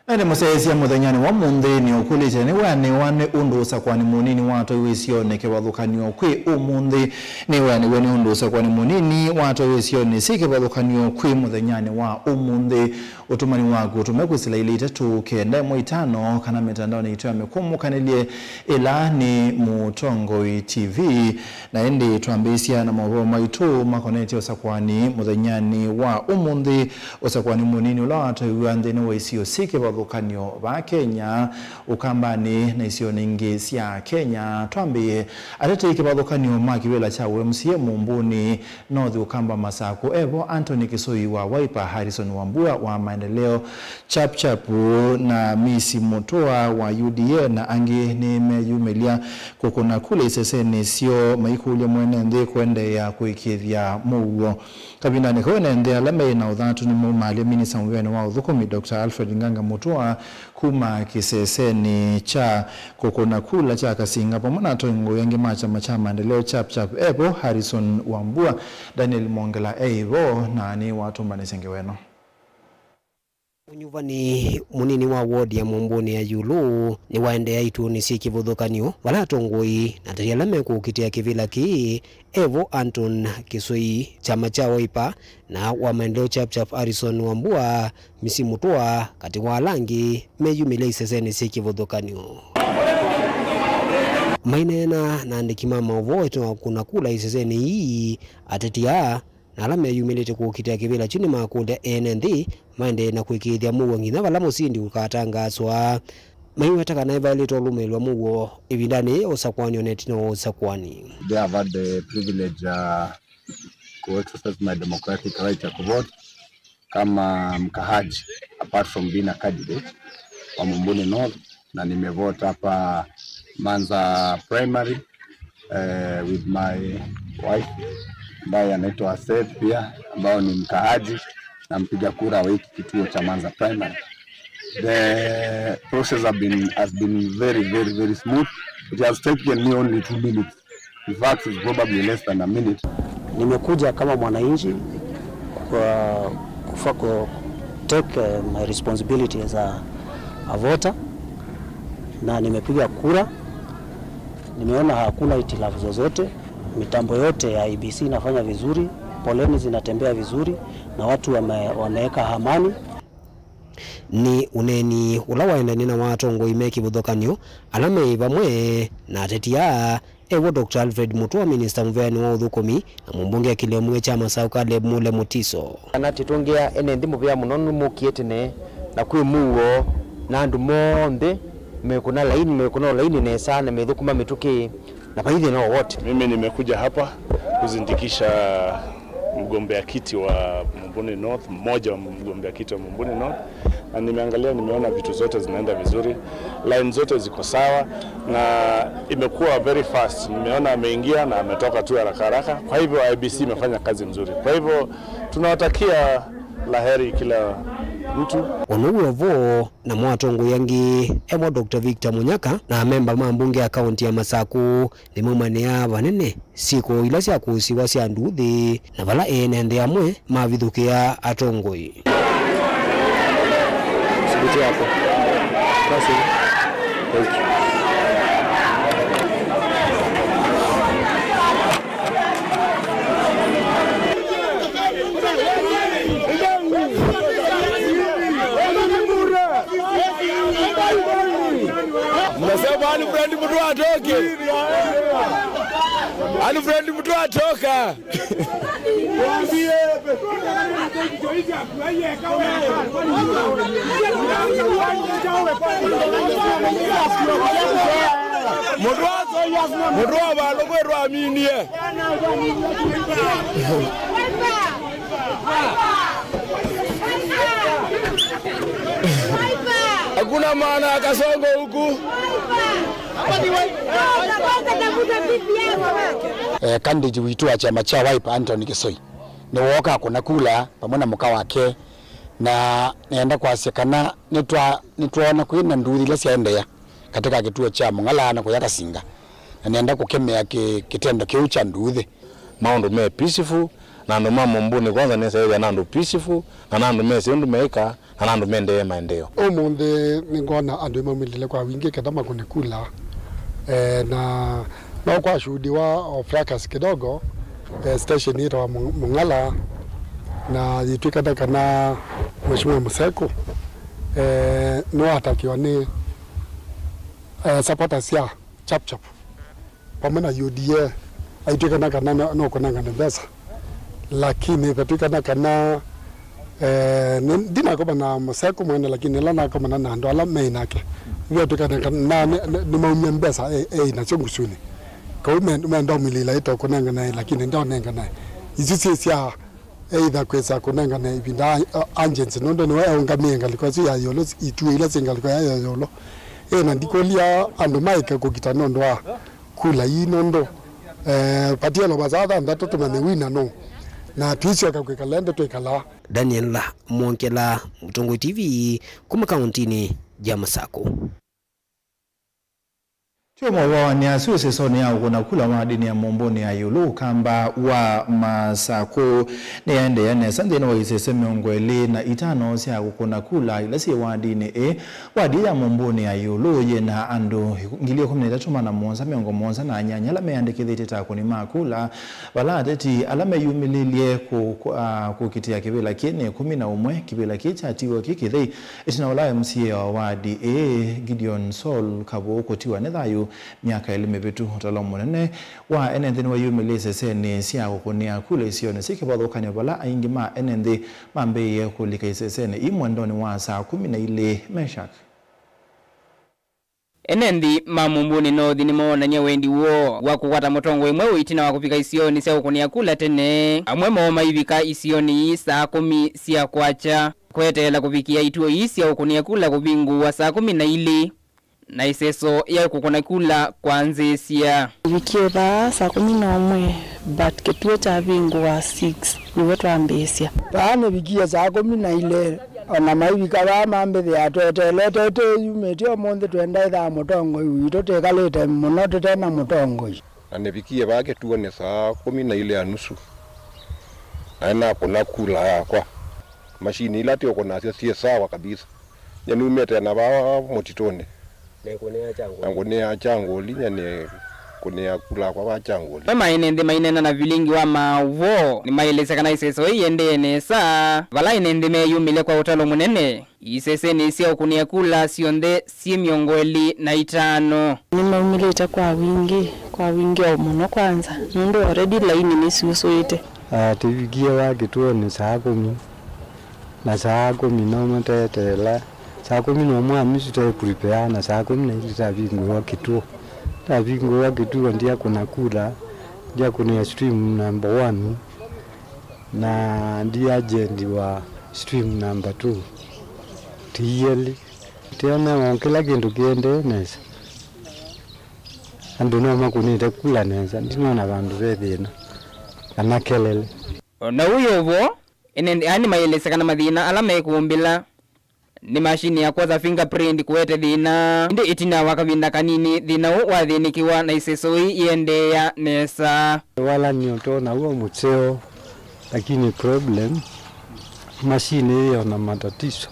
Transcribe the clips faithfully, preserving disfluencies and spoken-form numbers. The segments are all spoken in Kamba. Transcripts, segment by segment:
Na nĩ mũsyaĩĩsya mũthenyanĩ wa ũmũnthĩ nĩ ũkũlĩtye nĩweanĩwa nĩ ũndũ ũsakwani mũnini watwaiwe isionĩ kĩvathũkany'o kwĩ ũmũnthĩ. Nĩweanĩw'e nĩ ũndũ ũsakwani mũnini watwaiwe isionĩ syĩ kĩvathũkany'o kwĩ mũthenyanĩ wa ũmũnthĩ. Ũtũmani waku ũtũme kwĩsĩla ilĩ itatũ kenda ĩmwe itano kana mĩtandaonĩ itũ ya mĩkũmũkanĩlye ĩla nĩ Mũtongoi T V. Na ĩndĩ twambĩĩsya na maũvoo maitũ makonetye ũsakwani mũthenyanĩ wa ũmũnthĩ. Ũsakwani mũnini ũla watwaiwa nthĩnĩ wa isio syĩ kĩvathũkany'o vaa Kenya, Ũkambanĩ na isionĩ ingĩ sya Kenya. Twambĩĩe, atetei kĩvathũkany'o ma kĩvĩla kya U M C A Mumbuni North, Ũkamba Masaku, evo Anthony Kisoi wa Wiper, Harrison Wambua wa Maendeleo Chap Chap na Misi Mutua wa U D A na angĩ nĩmeyumĩlya kũkũna kula isesenĩ syoo maikũlya mwene nthĩ kũendeea kũĩkĩĩthya mũuo. Kavindanĩ kau, ene nthĩ ala meĩ na ũthatu nĩmaumaalya minista mũvĩanĩ wa ũthũkũmi, Doctor Alfred Nganga Mutua, kuma kĩsesenĩ kya kũkũna kula kya Kasinga, vamwe na atongoi angĩ ma kyama kya Maendeleo Chap Chap, evo Harrison Wambua, Daniel Mwongela eivo, na nĩwatũmbanĩsye ngewa ĩno. Ũnyuvani mũnini wa ward ya Mumbuni ya Yulu nĩwaendeea ituonĩ syĩ kĩvathũkany'o, vala atongoi na ateti ala mekũkitĩa kĩvĩla kĩĩ, evo Anton Kisoi, kyama kya Wiper, na wa Maendeleo Chap Chap Harrison Wambua, Misi Mutua, katĩ wa ala angĩ, meyumĩlya isesenĩ syĩ kĩvathũkany'o. Maineena na andĩki ma maũvoo ĩtina wa kũkũna kula isesenĩ ii, ateti aa na ala meyumĩlĩte kũkitĩa kĩvĩla kyu nĩmakũlya ene nthĩ maendee na kũĩkĩĩthya mũuo nginya vala mũsindi ũkatangaaswa. Maiweta kana nĩvaĩlĩte ũlũmĩĩlw'a mũuo ĩvindanĩ yĩĩ ũsakwani o na ĩtina wa ũsakwani. They have had the privilege, uh, to exercise my democratic right ya kuvote kama mkaaji, apart from being a candidate wa Mumbuni North, na nimevote hapa Manza Primary, eh, with my wife ambaye anaitwa Seth pia, ambao ni mkaaji na mpiga kura wa hiki kituo cha Manza Primary. The process have been, has been very, very, very smooth. It has taken me only two minutes. In fact, it's probably less than a minute. Nimekuja kama mwananchi kwa kufa-, ku take, eh, my responsibility as a, a voter, na nimepiga kura. Nimeona hakuna hitilafu zozote, mitambo yote ya I E B C inafanya vizuri, poleni zinatembea vizuri, na watu wame-, wameweka amani. Nĩ ũneeni ũla waendanie na wa atongoi me kĩvathũkany'o ala meĩ vamwe na ateti aa, evo Doctor Alfred Mutua, minista mũveanĩ wa ũthũkũmi, na mũmbunge akĩlĩo mwe kya Masaũ Caleb Mule Mutiso. Kana tĩtũngĩa ene nthĩ mũvea mũno nũmũkie tene, na kwĩ mũuo, na andũ monthe mekũna laini, mekũna laini nesa, na methũkũma mĩtũkĩ. Na vai thĩna wowote. Mimi nimekuja hapa kuzindikisha mgombea kiti wa Mumbuni North, mmoja wa mgombea kiti wa Mumbuni North, na nimeangalia, nimeona vitu zote zinaenda vizuri, line zote ziko sawa, na imekuwa very fast. Nimeona ameingia na ametoka tu haraka haraka, kwa hivyo I E B C imefanya kazi nzuri. Kwa hivyo tunawatakia la heri kila mtu. Ono w'o vo, namo atongoi angĩ, evo Doctor Victor Munyaka na amemba ma mbunge ya kaunti ya Masaku, nĩmaumanĩaa vanene syĩko ila sya kũsiwa sya nduuthĩ, na vala ene nthĩ amwe mavithũkĩa atongoi. Subuti yako. Basi. Thank you. Mnasema Alfred Mutua atoke. Alfred Mutua atoka. Mũtũa vandũ kwĩtwa aminie. Hakuna maana ya kasongo huku. Eh, candidate witũ wa kyama kya Wiper, Anthony Kisoi, nĩwooka kũna kula vamwe na mũka wake, na nenda kwasya kana nĩtwa-, nĩtwoona kwĩ na nduthi ila syaendeea katika kĩtuo kya Mũng'ala na kũya Kasinga, na nenda kũkemea kĩ-, kĩtendo kĩu kya nduthi. Maũndũ me peaceful, na andũ ma Mumbuni kwanza nĩsaĩthya na andũ peaceful, na na andũ mesĩ ũndũ meĩka, kana andũ mendee maendeeo. Ũmũnthĩ nĩngwona andũ nĩmaumĩlile kwa wingĩ ketha makũne kula, eh, na no kwashuhudiwa o fracas kidogo, eh, station yĩtawa Mu-, Mung'ala, na yĩtw'ĩkana kana Mheshimiwa Mũsekũ, eh, nĩwatakiwa nĩ, eh, supporters sya Chap Chap vamwe na U D A, aitw'ĩkana kana no, no kũnengane mbesa, lakini vatw'ĩkana kana, eh, nĩ-, ndinakomana na Mũsekũ mwene, lakini ĩla nakomana na andũ ala meĩ nake, vatw'ĩkana kana nĩ-, nĩ-, nĩmaumie mbesa e-, eĩ nasyo ngusunĩ. Kau me-, menda ũmĩlĩla ĩto kũnenganae, lakini ndaũnenganae. Isu syĩ sya either kwĩsa kũnengane ĩvinda a-, a-, agents, nũndũ nĩwe eũngamĩe ngalĩko ĩsu ya ĩũlũ, ituo ila syĩ ngalĩko ya ĩũlũ. Ĩ, na ndikũlya andũ maĩke kũkita nũndũ wa kula ii, nũndũ, eh, vatiele masaa thanthatũ tũmanye wina nũ, na tũisyoka kwĩkala ĩndĩ twĩkalaa. Daniel Mwongela, Mũtongoi T V, kuma kauntinĩ ya Masakũ. Twĩ maũvawanĩ asu, ĩsesonĩ ya ũkũna kula wadinĩ ya Mũmbũnĩ ya ĩũlũ, ũkamba wa Masakũ nĩyaendeea nesa nthĩnĩ wa isese mĩongo ĩlĩ na itano sya kũkũna kula ila syĩ wadinĩ ĩĩ. Wadi ya Mũmbũnĩ ya ĩũlũ yĩ na andũ ngili ĩkũmi na itatũ maana mũonza mĩongo mũonza na nyanya ala meyandĩkĩthĩtye ta akũni ma kula, vala ateti ala meyumĩlĩlye kũ-, kũ-, a, kũkitĩa kĩvĩla kĩĩ nĩ ĩkũmi na ũmwe. Kĩvĩla kĩĩ kyatiwa kĩ kĩthei ĩtina ũla M C A wa wadi ĩĩ, Gideon Saul Kavũũ, kũtiwa nĩ thayũ myaka ĩlĩ mĩvĩtu. Ũtalo mũnene wa ene nthĩ nĩweyumĩlĩe isesenĩ sya kũkũnĩa kula isionĩ syĩ kĩvathũkany'o, vala aingĩ ma ene nthĩ mambĩĩe kũlika isesenĩ ii mwendonĩ wa saa kũmi na ilĩ. Meshak. Ene nthĩ ma Mũmbũnĩ North nĩmoonany'a wendi woo wa kũkwata mũtongoi mweũ ĩtina wa kũvika isionĩ sya kũkũnĩa kula tene. Amwe moo maivika isionĩ ii saa kũmi sya kwakya, kweteela kũvikĩa ituo ii sya kũkũnĩa kula kũvingũwa saa kũmi na ilĩ, na ĩseso ya kũkũna kula kwanzĩĩsya. Tũvikie vaa saa kũmi na ũmwe, but kĩtuo kyavingũa six, nĩw'o twambĩĩsya. Vaa nĩvikie saa kũmi na ilĩ, o na maivika vaa mambĩthĩa tweteelete tũyumĩtye ũmũnthĩ, twenda ĩthaa mũtongoi witũ, twĩkalĩte mũno tũte na mũtongoi. Na nĩvikie vaa kĩtuonĩ saa kũmi na ilĩ na nusu, na nĩnakũna kula yakwa. Mashini ila tũkũnasya syĩ sawa kabisa. Nye numĩte na vaa mũtitũnĩ. Na ngũnĩa kyangũli, nye nĩ kũnĩa kula kwa vaa kyangũli. Amwe ma ene nthĩ maineena na vilingi wa maũvoo nĩmaelesya kana ĩseso ĩĩ yĩendee nesa, vala ene nthĩ meyumĩlya kwa ũtalo mũnene isesenĩ sya ũkũnĩa kula syonthe syĩ mĩongo ĩlĩ na itano. Nĩmaumĩlĩte kwa wingĩ, kwa wingĩ o mũno kwanza, nũndũ already laini nĩsiusũĩte. Ah, tũvikie vaa kĩtuonĩ saa kũmi, na saa kũmi na ũmwe tweteela, saa kũmi na ũmwe na nusu twe prepare, na saa kũmi na ilĩ twavingũĩwa kĩtuo. Twavingũĩwa kĩtuo, ndyakũna kula, ndyakũnĩa stream number one, na ndi agent wa stream number two. Ti elĩ. Tĩona o kĩla kĩndũ kĩendee nesa. Andũ no makũnĩte kula nesa, ndinona vandũ ve thĩna kana kelele. O na ũu wĩ o vo, ene nthĩ aa nĩmaelesya kana mathĩna ala mekũmbĩla nĩ mashini ya kwosa fingerprint kũete thĩna. Ĩndĩ ĩtina wa kavinda kanini, thĩna ũũ wathĩnĩkĩwa na ĩseso ĩĩ yĩendeea nesa. Walany'o tona w'o mũseo, lakini problem, mashini ĩĩ yona matatizo,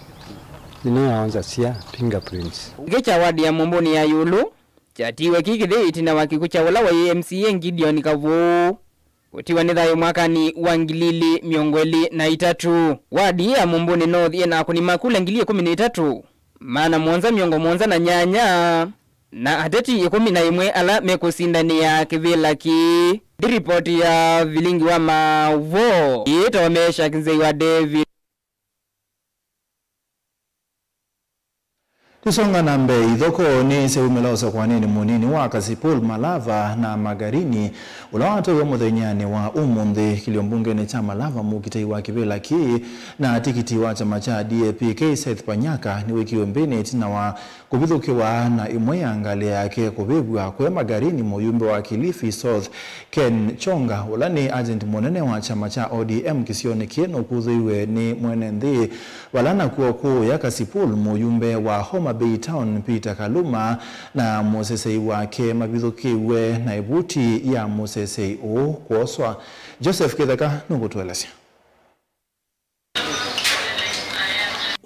ĩno yaonza sya fingerprints. Kĩngĩ kya wadi ya Mũmbũnĩ ya ĩũlũ kyatiwe kĩ kĩthei ĩtina wa kĩkw'ũ kya ũla waĩ M C A Gideon Kavũũ. Kũtiwa nĩ thayũ mwakanĩ wa ngili ilĩ mĩongo ĩlĩ na itatũ. Wadi ya Mũmbũnĩ North yĩ na akũni ma kula ngili ĩkũmi na itatũ, maana mũonza mĩongo mũonza na nyanya, na ateti ĩkũmi na ĩmwe ala mekũsindanĩa kĩvĩla kĩĩ. Nĩ ripoti ya vilingi wa maũvoo, ĩĩ twa Meshak Nzei wa David. Tũsonga na mbee, ithokoo nĩ syaumĩla ũsakũanĩnĩ mũnini wa Kasipul, Malava na Magarini, ũla watwaiwe mũthenyanĩ wa ũmũnthĩ kĩlio mbungenĩ kya Malava. Mũkitei wa kĩvĩla kĩĩ na tikiti wa kyama kya D A P K Seth Panyaka nĩwĩkiwe mbĩnĩ ĩtina wa kũvithũkĩwa na ĩmwe ya ngalĩ yake kũvĩvw'a. Kũya Magarini, mũyumbe wa Kilifi South Ken Chonga, ũla nĩ agent mũnene wa kyama kya O D M kĩsionĩ kĩĩ, nũkuthĩiwe nĩ mwene nthĩ, vala nakw'o kũũya Kasipul, mũyumbe wa Homa Bay Town Peter Kaluma na mũsesei wake mavithũkĩw'e na ĩvuti ya mũsesei ũũ kwoswa. Joseph Kĩtheka nũkũtũelesya.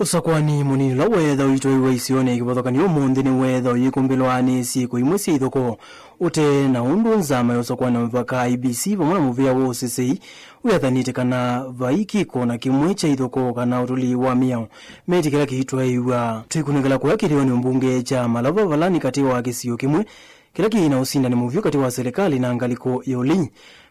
Ũsakwani mũnini ũla weetha ũitwaĩw'a isionĩ ya kĩvathũkany'o ũmũnthĩ nĩweetha ũyĩkũmbĩlwa nĩ syĩko imwe sya ithokoo ũte na ũndũ nzama ya ũsakwani wa mĩvaka, I E B C, vamwe na mũvĩa wa ũsesei wĩathanĩte kana vai kĩko na kĩmwe kya ithokoo kana ũtũlĩi wa mĩao meti kĩla kĩitwaĩw'a. Twĩkunĩkĩla kũya kĩlĩonĩ mbunge kya Malava vala nĩ katĩ wa kĩsio kĩmwe kĩla kĩĩ na ũsindani mũvyũ katĩ wa silikalĩ na ngalĩko ya ũlei.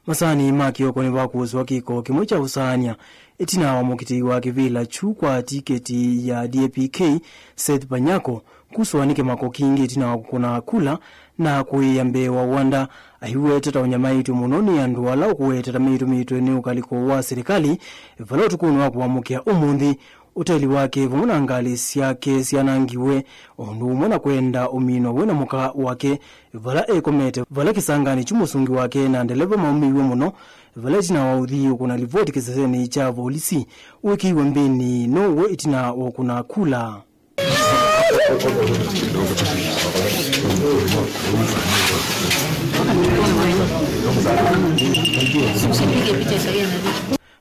Masaanĩ ma kĩoko nĩvakũswa kĩko kĩmwe kya ũsaany'a ĩtina wa mũkitĩi wa kĩvĩla kyu kwa tiketi ya D A P K, Seth Panyako, kuswa nĩ kĩmako kingĩ ĩtina wa kũkũna kula na kũĩĩa mbee wa wanda. Aiweta ta ũnyamaĩtwe mũno nĩ andũ ala ũkũweta ta meitũmĩtwe nĩ ũkalĩko wa silikalĩ, vala ũtukũnĩ wa kũamũkĩa ũmũnthĩ, ũteli wake vamwe na ngalĩ syake syanangiwe, o ũndũ ũmwe na kwenda ũminwa we na mũka wake vala ekomete, vala kĩsanganĩ kyu mũsungi wake na ndeleva maumĩiwe mũno, vala ĩtina wa ũthi ũkũna livoti kĩsesenĩ kya volisi, wĩkĩiwe mbĩnĩ now'o ĩtina wa ũkũna kula.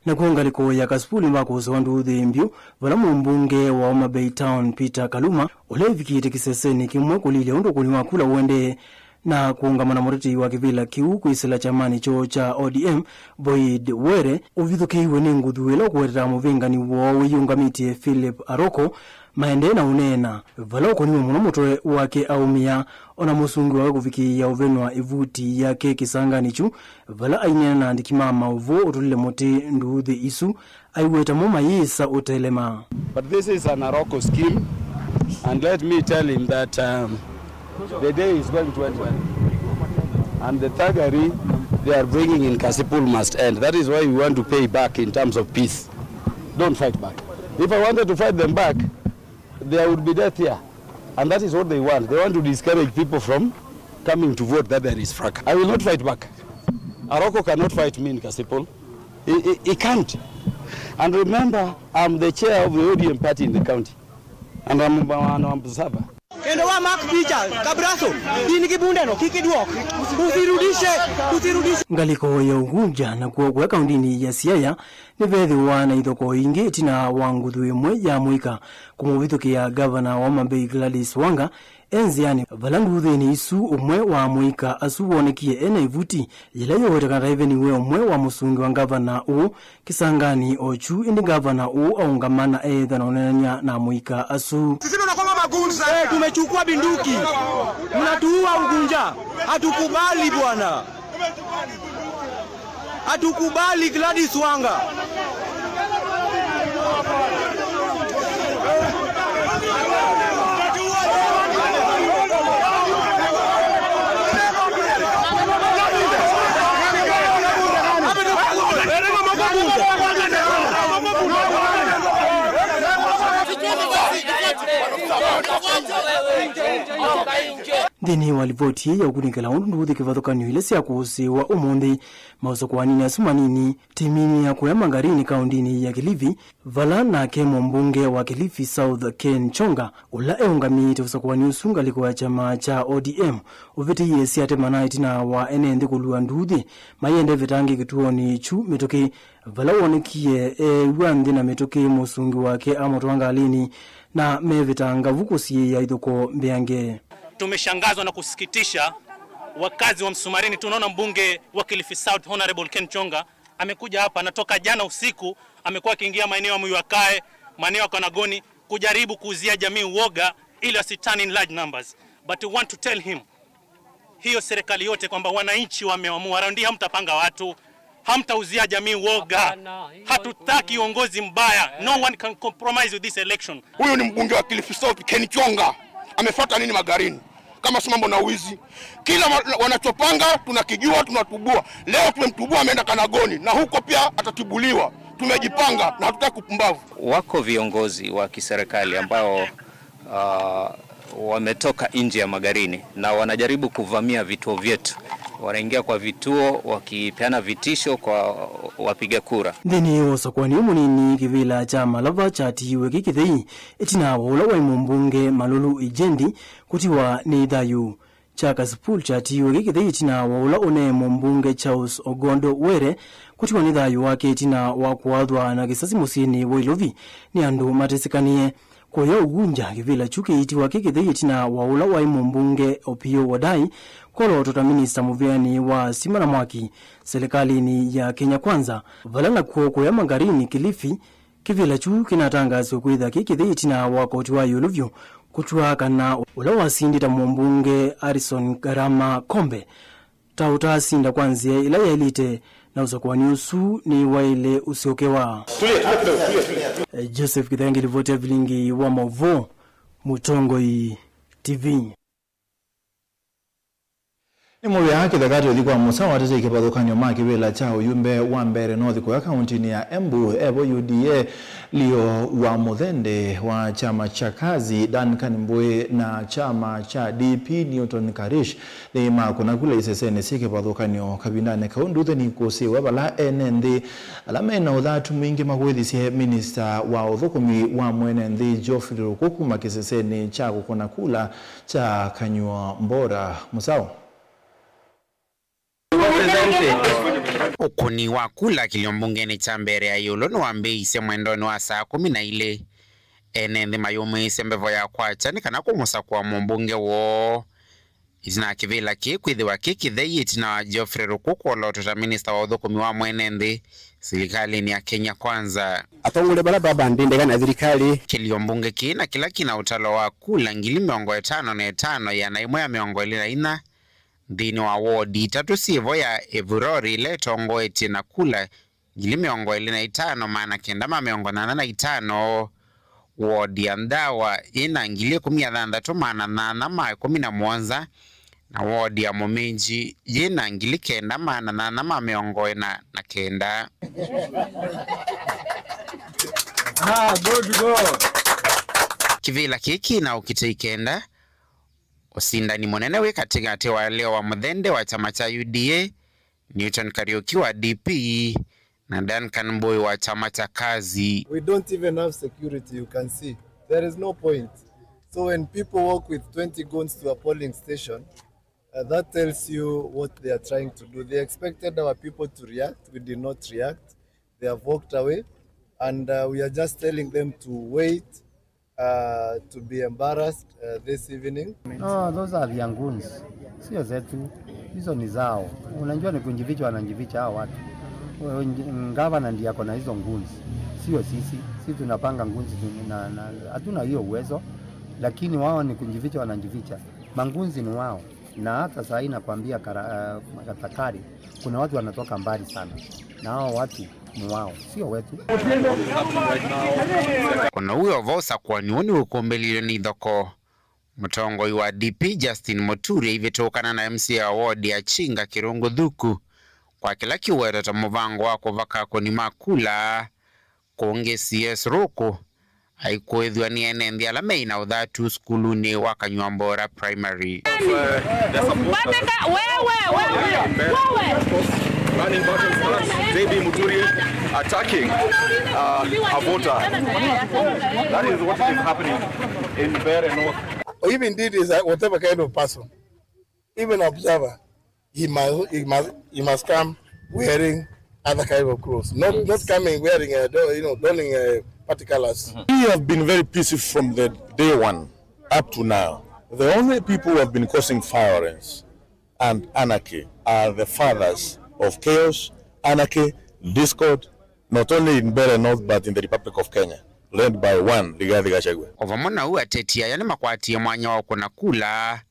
Nakw'o ngalĩko ya Kasipul nĩvakũsĩwa nduuthĩ mbyũ, vala mũmbunge wa Homa Bay Town Peter Kaluma, ũla ĩvikĩte kĩsesenĩ kĩmwe kũlilya ũndũ ũkũni wa kula ũendee, na kũũngama na mũtetei wa kĩvĩla kĩu kwĩsĩla kyamanĩ kyoo kya O D M, Boyd Were, ũvithũkĩiwe nĩ nguthu ĩla ũkũwetetaa mũvĩngani woo wĩyĩũngamĩtye Philip Aroko, maendee na ũneena, vala ũkũniwe mũno mũtwe wake aũmĩa, ona mũsungi wake kũvikĩĩa ũvenwa ĩvuti yake kĩsanganĩ kyu, vala aineena na andĩki ma maũvoo ũtũlile mũtĩ nduuthĩ isu, aiweta mo mayĩsa ũtelema. But this is an Aroko scheme, and let me tell him that, um, the day is going to end well. And the thuggery they are bringing in Kasipul must end. That is why we want to pay back in terms of peace. Don't fight back. If I wanted to fight them back, there would be death here. And that is what they want. They want to discourage people from coming to vote that there is fracas. I will not fight back. Aroko cannot fight me in Kasipul. He, he, he can't. And remember, I'm the chair of the O D M party in the county. And I'm, I'm, I'm observer. Kendo wa mark picha, Kabraso, ndini kibundeno, kikidwok. Usirudishe, usirudishe. Ngalĩko ya Ugunja na kuo kwa kaundini ya Siaya nĩvethĩwa na ithokoo ingĩ ĩtina wa nguthu ĩmwe ya mũika kũmũvithũkĩa ngavana wa Homa Bay Gladys Wanga e nzĩanĩ, vala nduthĩnĩ isu ũmwe wa amũika asu wonekie e na ĩvuti yĩla yĩweteka ta ĩveniwe ũmwe wa mũsungi wa ngavana ũũ kĩsanganĩ o kyu, ĩndĩ ngavana ũũ aũngama na eethana ũneenany'a na amũika asu. Sisi tunakuwa magunza. Eh, tumechukua bunduki. Mnatuua Ugunja. Hatukubali bwana. Hatukubali Gladys Wanga. Nthĩnĩ wa livoti ĩĩ ya ũkunĩkĩla ũndũ nduuthĩ kĩvathũkany'o ila syakũsĩĩwa ũmũnthĩ, maũsakũaninĩ asu manini, timinĩ ya kũya Magarini kaũndĩnĩ ya Kilifi, vala nake mũmbunge wa Kilifi South Ken Chonga, ũla eũngamĩĩte ũsakũani ũsu ngalĩko ya kyama kya O D M, ũvĩtĩie syate mana ĩtina wa ene nthĩ kũlua nduuthĩ mayende vetangĩ kĩtuonĩ kyu mĩtũkĩ, vala wonekie eew'a nthĩ na mĩtũkĩ mũsungi wake amũtwaa ngalĩnĩ na mevetanga vu kũsiĩĩa ithũkoo mbeange. Tumeshangazwa na kusikitisha wakazi wa Msumarini. Tunaona mbunge wa Kilifi South, Honorable Ken Chonga, amekuja hapa, anatoka jana usiku, amekuwa akiingia maeneo ya Muyuakae, maeneo ya Kanagoni, kujaribu kuuzia jamii uoga ili wasi turn in large numbers. But we want to tell him, hiyo serikali yote kwamba wananchi wameamua, raundi hamtapanga watu, hamtauzia jamii uoga. Hatutaki uongozi mbaya. No one can compromise with this election. Huyu ni mbunge wa Kilifi South, Ken Chonga. Amefuata nini Magarini? Kama si mambo na wizi. Kila wa-, wanachopanga tunakijua, tunatubua. Leo tumemtubua, ameenda Kanagoni, na huko pia atatibuliwa. Tumejipanga na hatutaki upumbavu. Wako viongozi wa kiserikali ambao, ah, wametoka nje ya Magarini na wanajaribu kuvamia vituo vyetu. Wanaingia kwa vituo wakipeana vitisho kwa wapiga kura. Nthĩnĩ wa ũsakũani mũnini, kĩvĩla kya Malava kyatiiwe kĩ kĩthei ĩtina wa ũla waĩ mũmbunge Malulu Ijendi kũtiwa nĩ thayũ. kya Kasipul kyatiiwe kĩ kĩthei ĩtina wa ũla ũne mũmbunge Charles Ogondo Were kũtiwa nĩ thayũ wake ĩtina wa kũathwa na kĩsasi mũsyĩnĩ wa Ilovi nĩ andũ matesĩkanĩe. Kũya ũvunja, kĩvĩla kyu kĩitiwa kĩ kĩthei ĩtina wa ũla waĩ mũmbunge Opiyo Wandayi kwolotwa ta minista mũvĩanĩ wa sima na mwaki serikalĩnĩ ya Kenya Kwanza, vala nakw'o kũya Magarini, Kilifi, kĩvĩla kyu kĩnatangaasiwe kwĩtha kĩ kĩthei ĩtina wa koti wa ĩũlũ vyũ kũtw'a kana ũla wasindĩte mũmbunge Harrison Garama Kombe ta ũtaasinda kwa nzĩa ĩla yaĩlĩte, na ũsakũani ũsu nĩwaĩle ũsyokewa. Joseph Kĩthenge, livoti ya vilingi wa maũvoo, Mũtongoi T V. Nĩ mũvea kĩtheka tũthi kwa mũsa watetei kĩvathũkany'o ma kĩvĩla kya ũyumbe wa Mbeere North kũya kaũntĩnĩ ya Embu, evo U D A, Leo wa Mũthende wa kyama kya Kazi, Duncan Mbũĩ na kyama kya D P, Newton Karish, nĩmakũna kula isesenĩ syĩ kĩvathũkany'o kavindanĩ kau. Nduthĩ nikũsĩwe vala ene nthĩ ala mena ũthatu mwingĩ makũĩthisye minista wa ũthũkũmi wa mwene nthĩ Geoffrey Ruku kuma kĩsesenĩ kya kũkũna kula kya Kanywa Mbora. Mũsaũ. Ũkũni wa kula kĩlio mbungenĩ kya Mbeere ya ĩũlũ nĩwambĩĩisye mwendonĩ wa saa kũmi na ilĩ, ene nthĩ mayũmĩĩsye mbevo ya kwakya nĩ kana kũmũsakũa mũmbunge woo. Ĩtina wa kĩvĩla kĩĩ kwĩthĩwa kĩ kĩthei ĩtina wa Geoffrey Ruku kwolotwa ta minista wa ũthũkũmi wa mwene nthĩ silikalĩnĩ ya Kenya Kwanza. Atongole vala twavandĩte na thilikalĩ. Kĩlio mbunge kĩĩ na kĩla kĩna ũtalo wa kula ngili mĩongo ĩtano na ĩtano ĩana ĩmwe ya mĩongo ĩlĩ na inya nthĩnĩ wa wodi itatũ syĩvo ya Evurori ĩla ĩtongoetye na kula ngili mĩongo ĩlĩ na itano maana kenda ma mĩongo nyanya na itano, wodi ya Ndawa yĩna ngili ĩkũmi na thanthatũ maana nyanya ma ĩkũmi na mũonza, na wodi ya Mũminji yĩna ngili kenda maana nyanya ma mĩongo ĩna na kenda. Ah, good go. Kĩvĩla kĩĩ kĩna ũkitĩi kenda, ũsindani mũnene wĩ katĩkatĩ wa Leo wa Mũthende wa kyama kya U D A, Newton Kariuki wa D P, na Duncan Mbũĩ wa kyama kya Kazi. We don't even have security, you can see. There is no point. So when people walk with twenty goons to a polling station, uh, that tells you what they are trying to do. They expected our people to react. We did not react. They have walked away. And, uh, we are just telling them to wait, uh, to be embarrassed, uh, this evening. No, those are their goons. Sio zetu. Hizo ni zao. Unajua ni kujificha wanajificha hao watu. Wewe nj-, gavana ndiye ako na hizo goons. Sio sisi. Sisi tunapanga goons tu-, na, na, hatuna hiyo uwezo. Lakini wao ni kujificha wanajificha. Magoons ni wao. Na hata saa hii nakwambia kara-, uh, Katakari, kuna watu wanatoka mbali sana. Na hao watu ni wao, sio wetu. Kũna ũu, o vo ũsakũani ũũ nĩwĩkũmbĩlilwe nĩ ithokoo, mũtongoi wa D P Justin Muturi aivĩtũkana na M C A wa wodi ya Chinga Kĩrũngũ Thuku kwa kĩla kĩwetwa ta mũvango wa kũvaka akũni ma kula kũngĩ C S Ruku aikũĩthw'a nĩ ene nthĩ ala meĩ na ũthatu sukulunĩ wa Kanyuambora Primary. Bandika, wewe, wewe, wewe. Burning buttons, J B Muturi attacking, uh, a voter. That is what is happening in Mbeere North. Or even did is, uh, whatever kind of person, even observer, he must, he must, he must come wearing other kind of clothes, not, not coming wearing, uh, do-, you know, donning, uh, party colors. We have been very peaceful from the day one up to now. The only people who have been causing violence and anarchy are the fathers of chaos, anarchy, discord, not only in Mbeere North but in the Republic of Kenya, led by one Rigathi Gachagua. O vamwe na ũu, ateti aya nĩmakwatie mwanya wa kũna kula,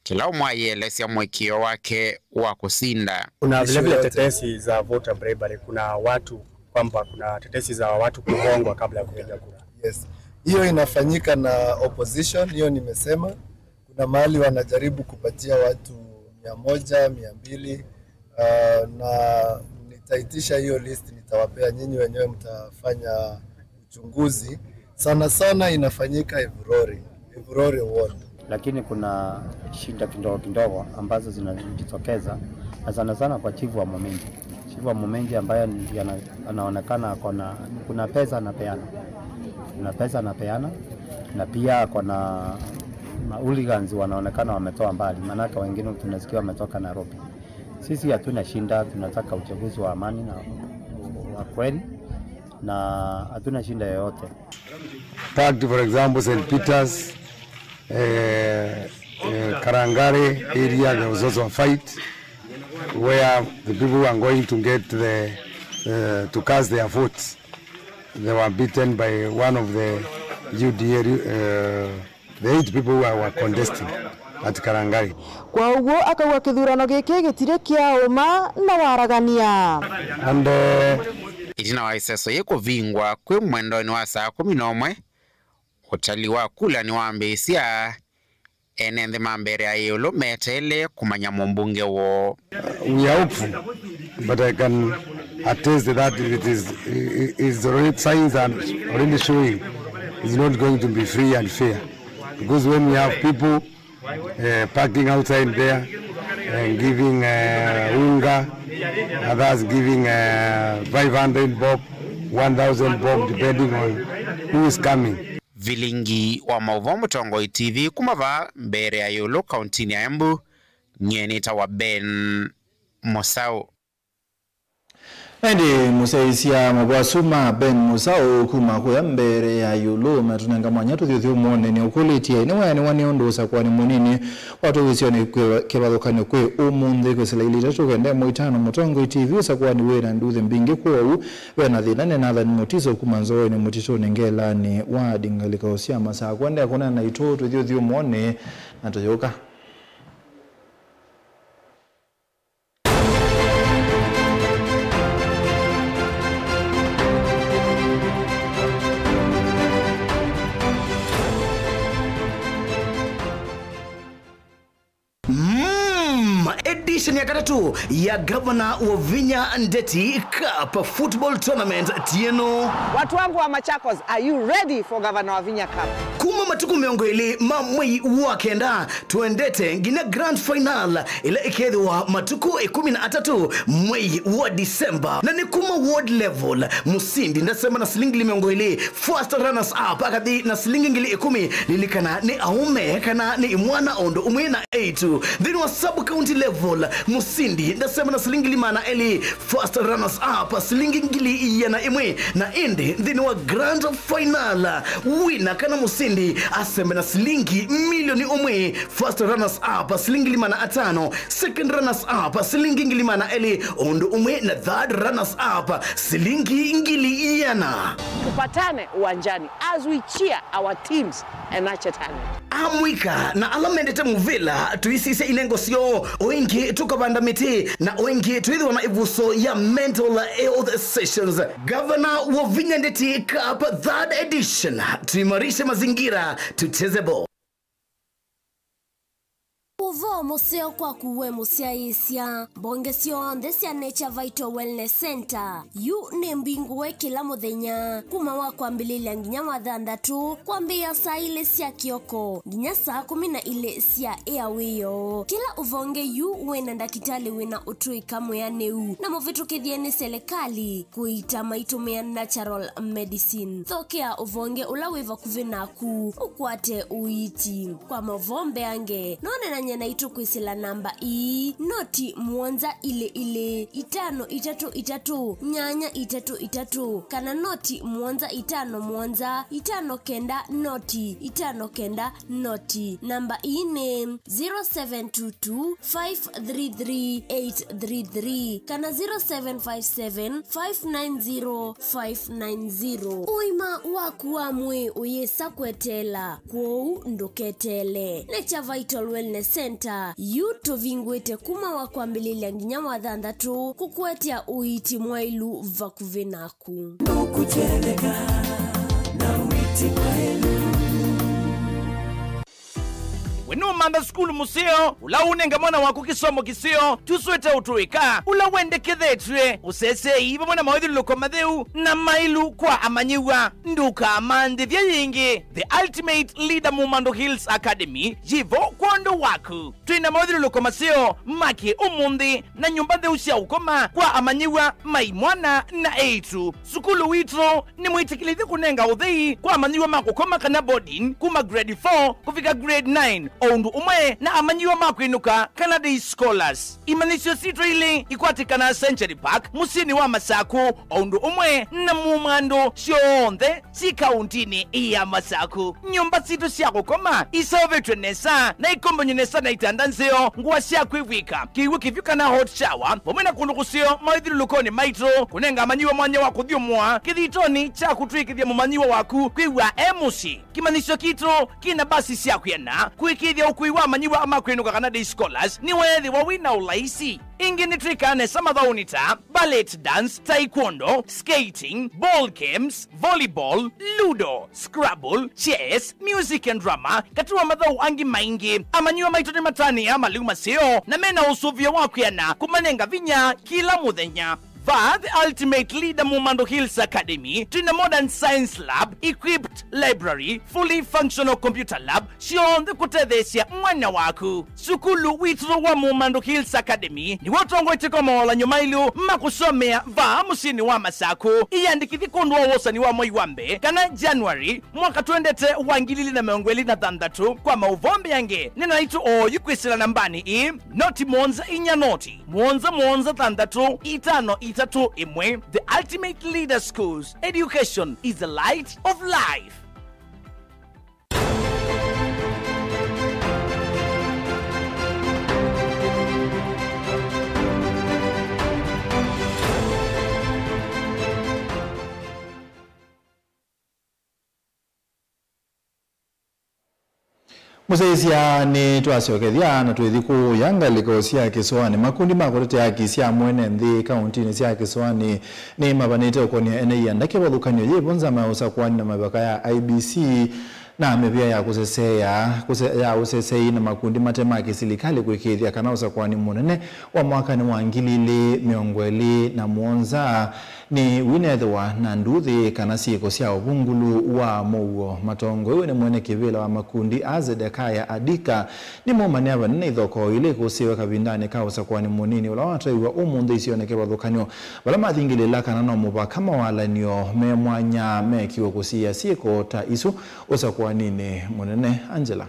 kĩla ũmwe ayĩelesya mũĩkĩĩo wake wa kũsinda. Kuna vile vile tetesi za voter bribery, kuna watu kwamba kuna tetesi za watu kuhongwa kabla ya kupiga kura. Yes. Hiyo inafanyika na opposition, hiyo nimesema. Kuna mahali wanajaribu kupatia watu mia moja, mia mbili, uh, na nitaitisha hiyo list, nitawapea nyinyi, wenyewe mtafanya uchunguzi. Sana sana inafanyika Evurori, Evurori ward. Lakini kuna shida kidogo kidogo ambazo zinajitokeza, na sana sana kwa chifu wa Muminji. Chifu wa Muminji ambaye ni-, ana-, anaonekana ako na, kuna pesa anapeana. Kuna pesa anapeana, na pia ako na Ma hooligans wanaonekana wametoa mbali, maanake wengine tunasikia wametoka Nairobi. Sisi hatuna shida, tunataka uchaguzi wa amani na wa kweli, na hatuna shida yoyote. Packed, for example, Saint Peter's, eh, eh, Karangare area, there was also a fight where the people who are going to get the, uh, to cast their votes, they were beaten by one of the U D A, uh, the eight people who were contesting at Karangari. Kwa ũguo, akauga kĩthurano gĩkĩ gĩtirĩ kĩa ũma na waragania. And, uh, Ĩtina wa ĩseso yĩĩ kũvingwa kwĩ mwendonĩ wa saa kũmi na ũmwe, ũtali wa kula nĩwambĩĩsya. Ene nthĩ ma Mbeere ya Ĩũlũ meteele kũmanya mũmbunge woo. We are hopeful, but I can attest that it is, is already, signs are already showing it's not going to be free and fair, because when we have people, uh, parking outside there and giving, uh, unga, others giving, uh, five hundred bob, one thousand bob, depending on who is coming. Vilingi wa maũvoo Mũtongoi T V kuma vaa Mbeere ya Ĩũlũ kauntinĩ ya Embu, nyie nĩtawa Ben Mũsaũ. Ĩndĩ mũsyaĩĩsya maũvoo asu ma Ben Mũsaũ kuma kũya Mbeere ya Ĩũlũ matũnenga mwanya tũthiũthiũmũonĩ nĩ ũkũlĩtye, nĩweanĩwa nĩ ũndũ ũsakũanĩ mũnini watũwĩsyo nĩ kĩvathũkany'o kwĩ ũmũnthĩ kwĩsĩla ilĩ itatũ kenda ĩmwe itano Mũtongoi T V ũsakũanĩ wĩ na nduthi mbingĩ kwoou ve na thĩna. Nĩ Nathan Mutiso kuma Nzoeni Mũtitũnĩ ngelanĩ wa Adi ngalĩko sya Masakũ. Endeea kũneena naitũ tũthiũthiũmũonĩ na tũyũka. Mm, edition ya katatũ ya Gavana Wavinya Ndeti Cup Football Tournament tieno. Watu wangu wa Machakos, are you ready for Gavana Wavinya Cup? Kuma matukũ mĩongo ĩlĩ ma mwei wa kenda, tũendete nginya grand final ĩla ĩkethĩwa matukũ ĩkũmi na atatũ mwei wa December. Na nĩ kuma ward level, mũsindi ndasemba na silingi ngili mĩongo ĩlĩ, first runners up akathi na silingi ngili ĩkũmi. Lilikana nĩ aũme kana nĩ imwana o ũndũ ũmwe na eĩtu. Nthĩnĩ wa sub county level, mũsindi ndasemba na silingi ngili maana elĩ, first runners up silingi ngili iana ĩmwe. Na ĩndĩ nthĩnĩ wa grand final, wina kana mũsindi asembe na silingi milioni ũmwe, first runners up silingi ngili maana atano, second runners up silingi ngili maana elĩ, ũndũ ũmwe na third runners up silingi ngili iana. Tupatane uwanjani as we cheer our teams and nurture talent. Amũika na ala mendete mũvĩla, tũisisye inengo syoo, o ĩngĩ tũkavanda mĩtĩ, na o ĩngĩ twĩthĩwa na ĩvuso ya mental health sessions. Gavana Wavinya Ndeti Cup third edition, tuimarishe mazingira, tucheze ball. Ũvoo mũseo kwaku we mũsyaĩĩsya. Mbonge syonthe sya Nature Vital Wellness Center yu nĩ mbingũe kĩla mũthenya kuma wa kwambĩlĩlya nginya wa thanthatũ, kwambĩĩa saa ilĩ sya kĩoko nginya saa kũmi na ilĩ sya ĩa wĩoo. Kĩla ũvonge yu wĩna ndakĩtalĩ wĩna ũtũĩka mwĩanĩu na mũvĩtũkĩthye nĩ selekalĩ kũita maitũmĩa natural medicine. Thokea ũvonge ũla wĩ vakuvĩ naku ũkwate ũiiti. Kwa maũvoo mbeange, no ũneenany'e naitũ kwĩsĩla namba ii, noti mũonza ilĩ ilĩ, itano itatũ itatũ, nyanya itatũ itatũ, kana noti mũonza itano mũonza, itano kenda noti, itano kenda noti. Namba ii nĩ zero seven two two five three three eight three three kana zero seven five seven five nine zero five nine zero. Ũima waku wa mwĩĩ ũyĩsa kweteela, kwoou ndũketeele. Nature Vital Wellness Center yu tũvingũĩte kuma wa kwambĩlĩlya nginya wa thanthatũ, kũkũetea ũiiti mwaĩlu vakuvĩ naku. Ndũkũtendeka na ũiiti mwaĩlu. Nũmantha sukulu mũseo, ũla ũnenga mwana waku kĩsomo kĩseo, tũswĩte ũtũĩka, ũla wendekethetw'e, ũseseei vamwe na mawĩthyũlũlũko matheu na maĩlu kwa amanyĩw'a. Ndũkamanthĩthye yĩngĩ. The Ultimate Leader Mumando Hills Academy yĩvo kwondũ waku. Twĩ na mawĩthyũlũlũko maseo ma kĩ-ũmũnthĩ na nyũmba ntheu sya ũkoma kwa amanyĩw'a ma imwana na eĩtu. Sukulu witũ nĩmwĩtĩkĩlĩthye kũnenga ũthei kwa amanyĩw'a ma kũkoma kana boarding kuma grade four kũvika grade nine, o ũndũ ũmwe na amanyĩw'a ma kwĩnũka kana day scholars. Imanyĩsyo sitũ ilĩ ikwatĩkanaa Century Park, mũsyĩnĩ wa Masaku, o ũndũ ũmwe na Mumando syonthe syĩ kaũntĩnĩ ya Masaku. Nyũmba sitũ sya kũkoma iseũvĩtw'e nesa na ikombany'e nesa na itanda nzeo, ngũa sya kwĩvw'ĩka, kĩw'ũ kĩvyũ kana hot shower, vamwe na kũndũ kũseo mawĩthyũlũlũkonĩ maitũ, kũnenga amanyĩw'a mwanya wa kũthyũmũa kĩthitonĩ kya kũtw'ĩkĩthya mũmanyĩw'a waku kwĩw'a e mũsyĩ. Kĩmanyĩsyo kitũ kĩna mbasi sya kwĩana kũĩkĩĩthya ũkui wa amanyĩw'a ma kwĩnũka kana day scholars nĩweethĩwa wĩ na ũlaisi. Ĩngĩ nĩtwĩkaa nesa mathaũnĩ ta ballet dance, taekwondo, skating, ball games, volleyball, ludo, scrabble, chess, music and drama, katĩ wa mathaũ angĩ maingĩ. Amanyĩw'a maitũ nĩmatanĩaa malĩu maseo na mena ũsũvĩo wa kwĩana kũmanenga vinya kĩla mũthenya. Vaa The Ultimate Leader Mumando Hills Academy, twĩ na modern science lab, equipped library, fully functional computer lab, syonthe kũtetheesya mwana waku. Sukulu witũ wa Mumando Hills Academy nĩw'o ũtongoetye kwa mawalany'o maĩlu ma kũsomea vaa mũsyĩnĩ wa Masaku. Ĩyandĩkĩthye kwondũ wa wosani wa mwei wa mbee kana January mwaka twendete wa ngili ilĩ na mĩongo ĩlĩ na thanthatũ. Kwa maũvoo mbeange, nena naitũ oyu kwĩsĩla nambanĩ ĩĩ, noti mũonza inya noti, mũonza mũonza thanthatũ itano itatũ ĩmwe. The Ultimate Leader Schools, education is the light of life. Mũsyaĩĩsya, nĩtwasyokethya na twĩthi kũũya ngalĩko sya kĩsũanĩ. Makundi ma kũtetea haki sya mwene nthĩ kauntinĩ sya kĩsũanĩ nĩmavanĩte ũkony'a ene ianda kĩvathũkany'o yĩvo nzama ya ũsakũani na mĩvaka ya I E B C na mĩvĩa ya kũseseea, kũse-, ya ũseseei na makundi mate ma kĩsilikalĩ kũĩkĩĩthya kana ũsakũani mũnene wa mwakanĩ wa ngili ilĩ mĩongo ĩlĩ na mũonza nĩwĩnethĩwa na nduuthĩ kana syĩko sya ũvungũlu wa mũuo. Matongoew'e nĩ mwene kĩvĩla wa makundi aa Zedekaya Adika nĩmaumanĩa vanene ithokoo ila ikũsĩĩwe kavindanĩ ka ũsakũani mũnini ũla watwaiwa ũmũnthĩ isionĩ kĩvathũkany'o, vala mathingĩlĩĩla kana no mũvaka mawalany'o me mwanya mekiwe kũsiĩĩa syĩko ta isu ũsakũaninĩ mũnene. Angela.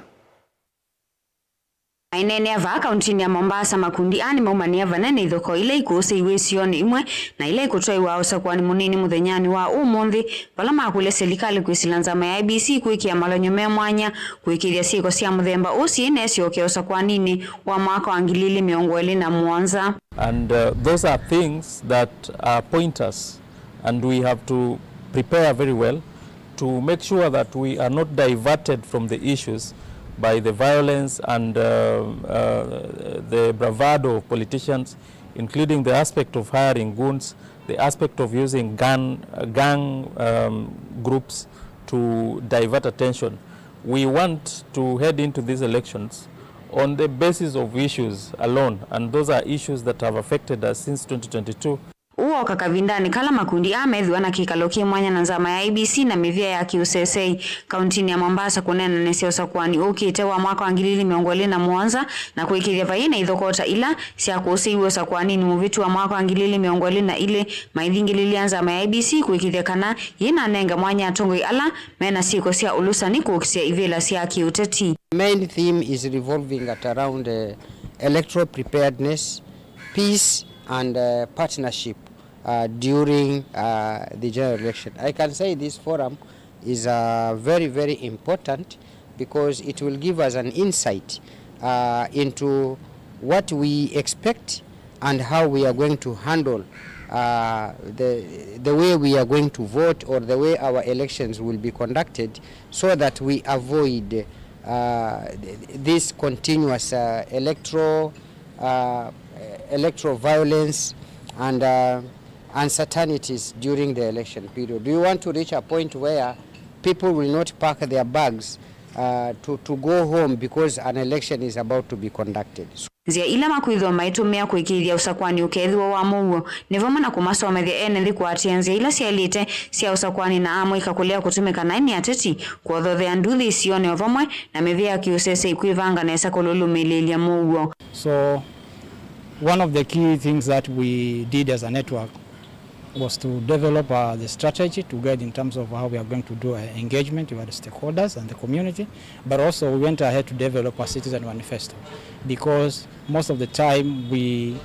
Maineenea vaa kauntinĩ ya Mombasa, makundi aa nĩmaumanĩa vanene ithokoo ila ikũsĩĩwe isionĩ imwe na ila ikũtwaiwa ũsakũani mũnini mũthenyanĩ wa ũmũnthĩ, vala makũlya silikalĩ kwĩsĩla nzama ya I E B C kwĩkĩa malany'o me mwanya kũĩkĩĩthya syĩko sya mũthemba ũũ syĩnesyokea ũsakũaninĩ wa mwaka wa ngili ilĩ mĩongo ĩlĩ na mũonza. And uh, those are things that are pointers, and we have to prepare very well to make sure that we are not diverted from the issues by the violence and uh, uh, the bravado of politicians, including the aspect of hiring goons, the aspect of using gun, uh, gang um, groups to divert attention. We want to head into these elections on the basis of issues alone, and those are issues that have affected us since twenty twenty-two. Ũũ woka kavindanĩ kala makundi aa methĩwa na kĩkalo kĩ mwanya na nzama ya I E B C na mĩvĩa ya kĩũseseĩ kauntinĩ ya Mombasa kũneenanĩsya ũsakũani ũkĩte wa mwaka wa ngili ilĩ mĩongo ĩlĩ na mũonza na kũĩkĩĩthya vaiĩ na ithokoo ta ila syakũsĩĩiw'e ũsakũaninĩ mũvĩtu wa mwaka wa ngili ilĩ mĩongo ĩlĩ na ilĩ, maithingĩlĩlya nzama ya I E B C kũĩkĩĩthya kana yĩnanenga mwanya atongoi ala mena syĩko sya ũlũsani kũũkĩsya ivĩla sya kĩũteti. Main theme is revolving at around uh, electoral preparedness, peace and uh, partnership uh, during uh, the general election. I can say this forum is uh, very, very important because it will give us an insight uh, into what we expect and how we are going to handle uh, the, the way we are going to vote or the way our elections will be conducted, so that we avoid uh, th- this continuous uh, electoral, uh, electoral violence and uh, uncertainties during the election period. Do you want to reach a point where people will not pack their bags uh, to, to go home because an election is about to be conducted. So Nzĩa ila makwĩthĩwa maitũmĩa kũĩkĩĩthya ũsakũani ũkethĩwa wa mũuo nĩ vamwe na kũmasomethya ene nthĩ kũatĩĩa nzĩa ila syaĩlĩte sya ũsakũani na amũika kũlea kũtũmĩka naĩ nĩ ateti, kũothothea nduthi isionĩ o vamwe na mĩvĩa ya kĩũsesei kwĩvanga nesa kũlũlũmĩlĩĩlya mũuo. So, one of the key things that we did as a network was to develop, uh, the strategy to guide in terms of how we are going to do, uh, engagement with the stakeholders and the community, but also we went ahead to develop a citizen manifesto, because most of the time we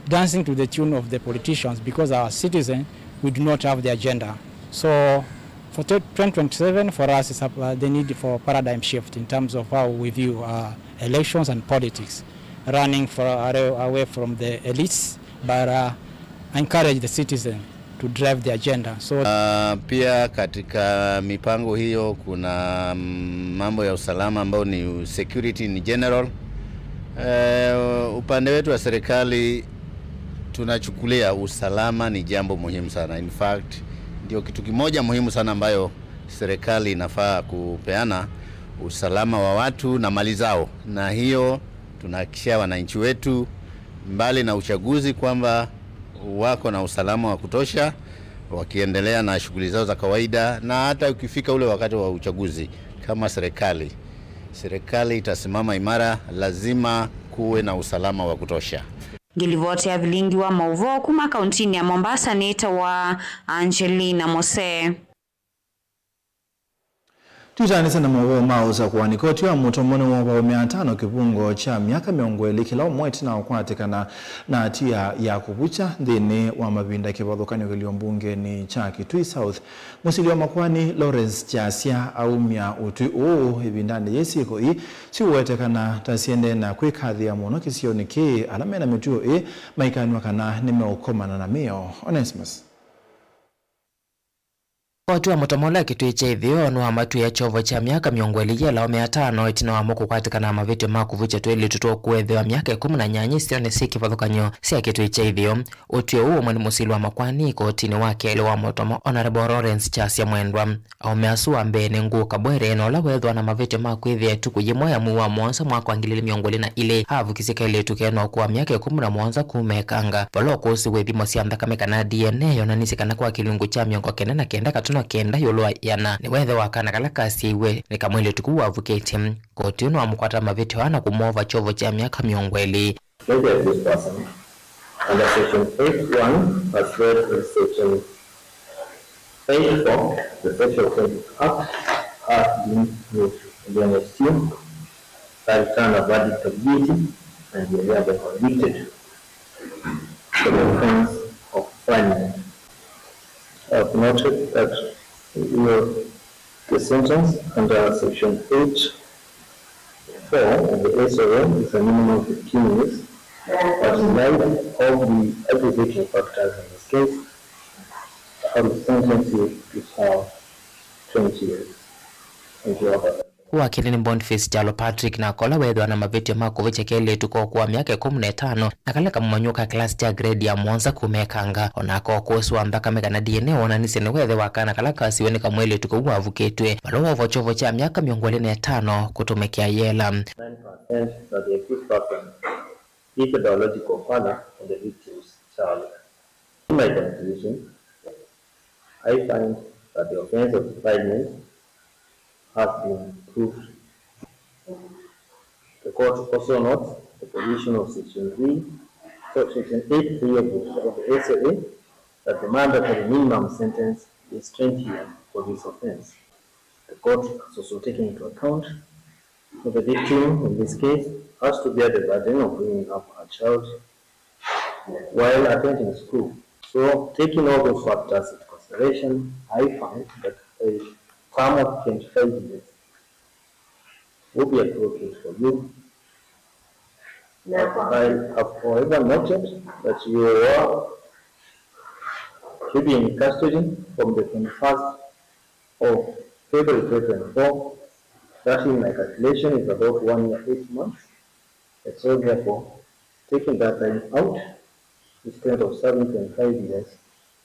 dancing to the tune of the politicians, because our citizen, we do not have the agenda. So for tw-, twenty twenty-seven, for us, is a, uh, the need for paradigm shift in terms of how we view, uh, elections and politics, running for, away from the elites, but, uh, encourage the citizen to drive the agenda. So, uh, pia katika mipango hiyo kuna, mm, mambo ya usalama ambao ni security in general. Eh, upande wetu wa serikali tunachukulia usalama ni jambo muhimu sana. In fact, ndio kitu kimoja muhimu sana ambayo serikali inafaa kupeana, usalama wa watu na mali zao. Na hiyo tunahakikishia wananchi wetu, mbali na uchaguzi, kwamba wako na usalama wa kutosha, wakiendelea na shughuli zao za kawaida, na hata ukifika ule wakati wa uchaguzi, kama serikali, serikali itasimama imara, lazima kuwe na usalama wa kutosha. Ngĩlivoti ya vilingi wa maũvoo kuma kauntinĩ ya Mombasa nĩtawa Angelina Mose. Twĩtaanĩsya na maũvoo ma ũsakũani, koti wa mũtomo nĩwova aũme atano kĩvungo kya myaka mĩongo ĩlĩ kĩla ũmwe ĩtina wa kũkwatĩkana na hatia ya kũvukya nthĩnĩ wa mavinda kĩvathũkany'o kĩlio mbungenĩ kya Kitui South. Mũsili wa makoani Lawrence Kyasya aumya ũtwi ũũ ĩvindanĩ yĩĩ syĩko ii siũwetekana ta siendee na kwĩkathĩa mũno kĩsionĩ kĩĩ, ala mena mĩtuo ĩĩ maikanw'a kana nĩmeũkomana na mĩao. Onesmus. Koti wa mũtomo ũla Kitui kya ĩtheo nĩwamatwĩe kyovo kya myaka mĩongo ĩlĩ yĩla aũme atano ĩtina wamo kũkwatĩkana na mavĩtyo ma kũvukya twĩlĩtu twa ũkũũ ĩtheo wa myaka ĩkũmi na nyanya isionĩ syĩ kĩvathũkany'o sya Kitui kya ĩtheo. Ũtwi ũũ ũmwe nĩ mũsili wa makoani kotinĩ wa kelĩ wa mũtomo, Honourable Lawrence Kyasya Mwendwa. Aũme asu wa mbee nĩ Ngũ Kabwere, na ũla weethĩwa na mavĩtyo ma kwĩthĩa ĩtukũ yĩmwe ya mwei wa mũonza mwaka wa ngili ilĩ mĩongo ĩlĩ na ilĩ avukisye kelĩtu kena ũkũũ wa myaka ĩkũmi na mũonza kuma Ĩkanga, vala ũkũsĩ wa ithimo sya nthakame kana D N A yonanisye kana kwa kĩlungu kya mĩongo kenda na kenda katono kenda ĩũlũ wa ĩana nĩweethĩwa kana kala kasyaiwe nĩ kamwĩlĩtu kau wavukĩtye. Koti ũũ nĩwamũkwata mavĩtyo aa na kũmwova kyovo kya myaka mĩongo ĩlĩ. Look at this person under section eight one as read in section eight four, the Sexual Offences Act, has been moved against you, I return a verdict of guilty, and you are thereby convicted for the offense of violence. I have noted that your, the sentence under section eight four of the S O M is a minimum of fifteen years, but in light of the aggravating factors in this case, I will sentence you to serve twenty years. Thank you, Officer. Wa kelĩ nĩ Boniface Kyalo Patrick, nake ũla weethĩwa na mavĩtyo ma kũvukya kelĩtu ka ũkũũ wa myaka ĩkũmi na ĩtano, na kala kamũmanyũ ka kĩlasi kya grade ya mũonza kuma Ĩkanga. O nake ũkũsĩ wa nthakame kana D N A wonanisye nĩweethĩwa kana kala kasiwe nĩ kamwĩlĩtu kau wavukĩtw'e, vala wovwa kyovo kya myaka mĩongo ĩlĩ na ĩtano kũtũmĩkĩa yela. Nine percent that the accused person is the biological father of the victim's child. In my conclusion, I find that the offense of defilement has been proved. The court also notes the provision of section three, so section eight three of the, of the S O A, that the mandatory minimum sentence is twenty years for this offense. The court has also taken into account that the victim in this case has to bear the burden of bringing up her child while attending school. So, taking all those factors into consideration, I find that a term of twenty-five years will be appropriate for you. I have, however, noted that you were keeping in custody from the twenty-first of February twenty twenty-four. That, in my calculation, is about one year, eight months. And so, therefore, taking that time out, instead of serving twenty-five years,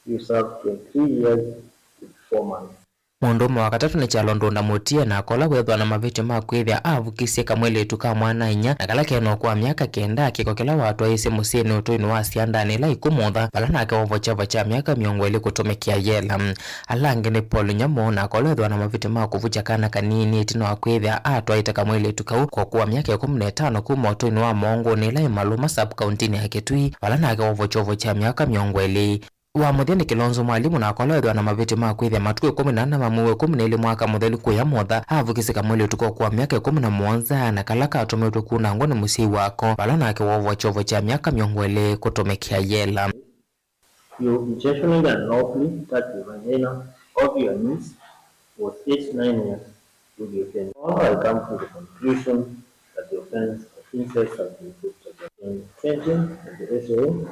you serve twenty-three years with four months. Mũndũũme wa katatũ nĩ Kyalo Ndunda Mũtie, nake ũla weethĩwa na mavĩtyo ma kwĩthĩa avukisye kamwĩlĩtu ka mwana-a-inyia na kala ke na ũkũũ wa myaka kenda, kĩko kĩla watwaĩĩsye mũsyĩnĩ ũtũinĩ wa Siandanĩ ĩla ĩkũmũtha, vala nake wovwa kyovo kya myaka mĩongo ĩlĩ kũtũmĩkĩa yela. Ala angĩ nĩ Paul Nyamu, nake ũla weethĩwa na mavĩtyo ma kũvukya kana kanini ĩtina wa kwĩthĩa atwaĩte kamwĩlĩtu kau ka ũkũũ wa myaka ĩkũmi na ĩtano kuma ũtũinĩ wa Mongoni ĩla ĩ Maluma sub-kauntinĩ ya Kitui, vala nake wovwa kyovo kya myaka mĩongo ĩlĩ. Wa mũthya nĩ Kilonzo Mwalimu, nake ũla weethĩwa na mavĩtyo ma kwĩthĩa matukũ ĩkũmi na ana ma mwei wa ĩkũmi na ĩlĩ mwaka mũthelu kũya mũtha, avukisye kamwĩlĩtu ka ũkũũ wa myaka ĩkũmi na mũonza na kala katũmĩtwe kunangwa nĩ mũsyai wako, vala nake wovwa kyovo kya myaka mĩongo ĩlĩ kũtũmĩkĩa yela. You intentionally and lawfully touch the vagina of your niece was aged nine years to the offense. All, I come to the conclusion that the offense of incest has been proved to be twenty and the S O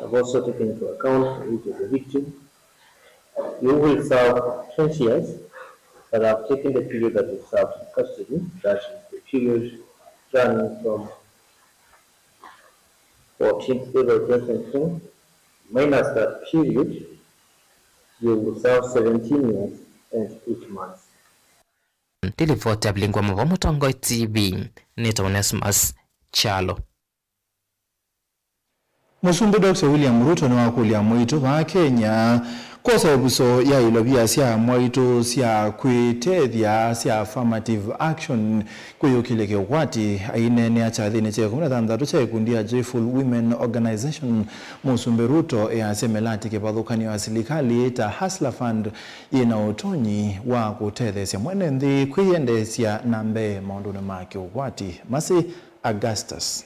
have also taken into account the age of the victim. You will serve twenty years, but have taken the period that you served in custody, that is the period running from fourteenth February twenty twenty-two, minus that period, you will serve seventeen years and eight months. Nĩ livoti ya Vilingi wa Mũvoo Mũtongoi T V, nĩtawa Onesmus Kyalo. Mũsumbĩ Doctor William Ruto nĩwakũlya amwaitũ vaa Kenya kwosa ĩvuso ya ilovia sya amwaitũ sya kwĩtethya sya affirmative action kwĩyũkĩlya kĩũkwati. Aineenea kyathĩnĩ kya ĩkũmi na thanthatũ kya ĩkundi ya Joyful Women Organization, Mũsumbĩ Ruto easya mĩlatĩ kĩvathũkany'o ya silikalĩ ta Hustler Fund yĩ na ũtonyi wa kũtetheesya mwene nthĩ kwĩyendeesya na mbee maũndũnĩ ma kĩũkwati. Mercy Augustus.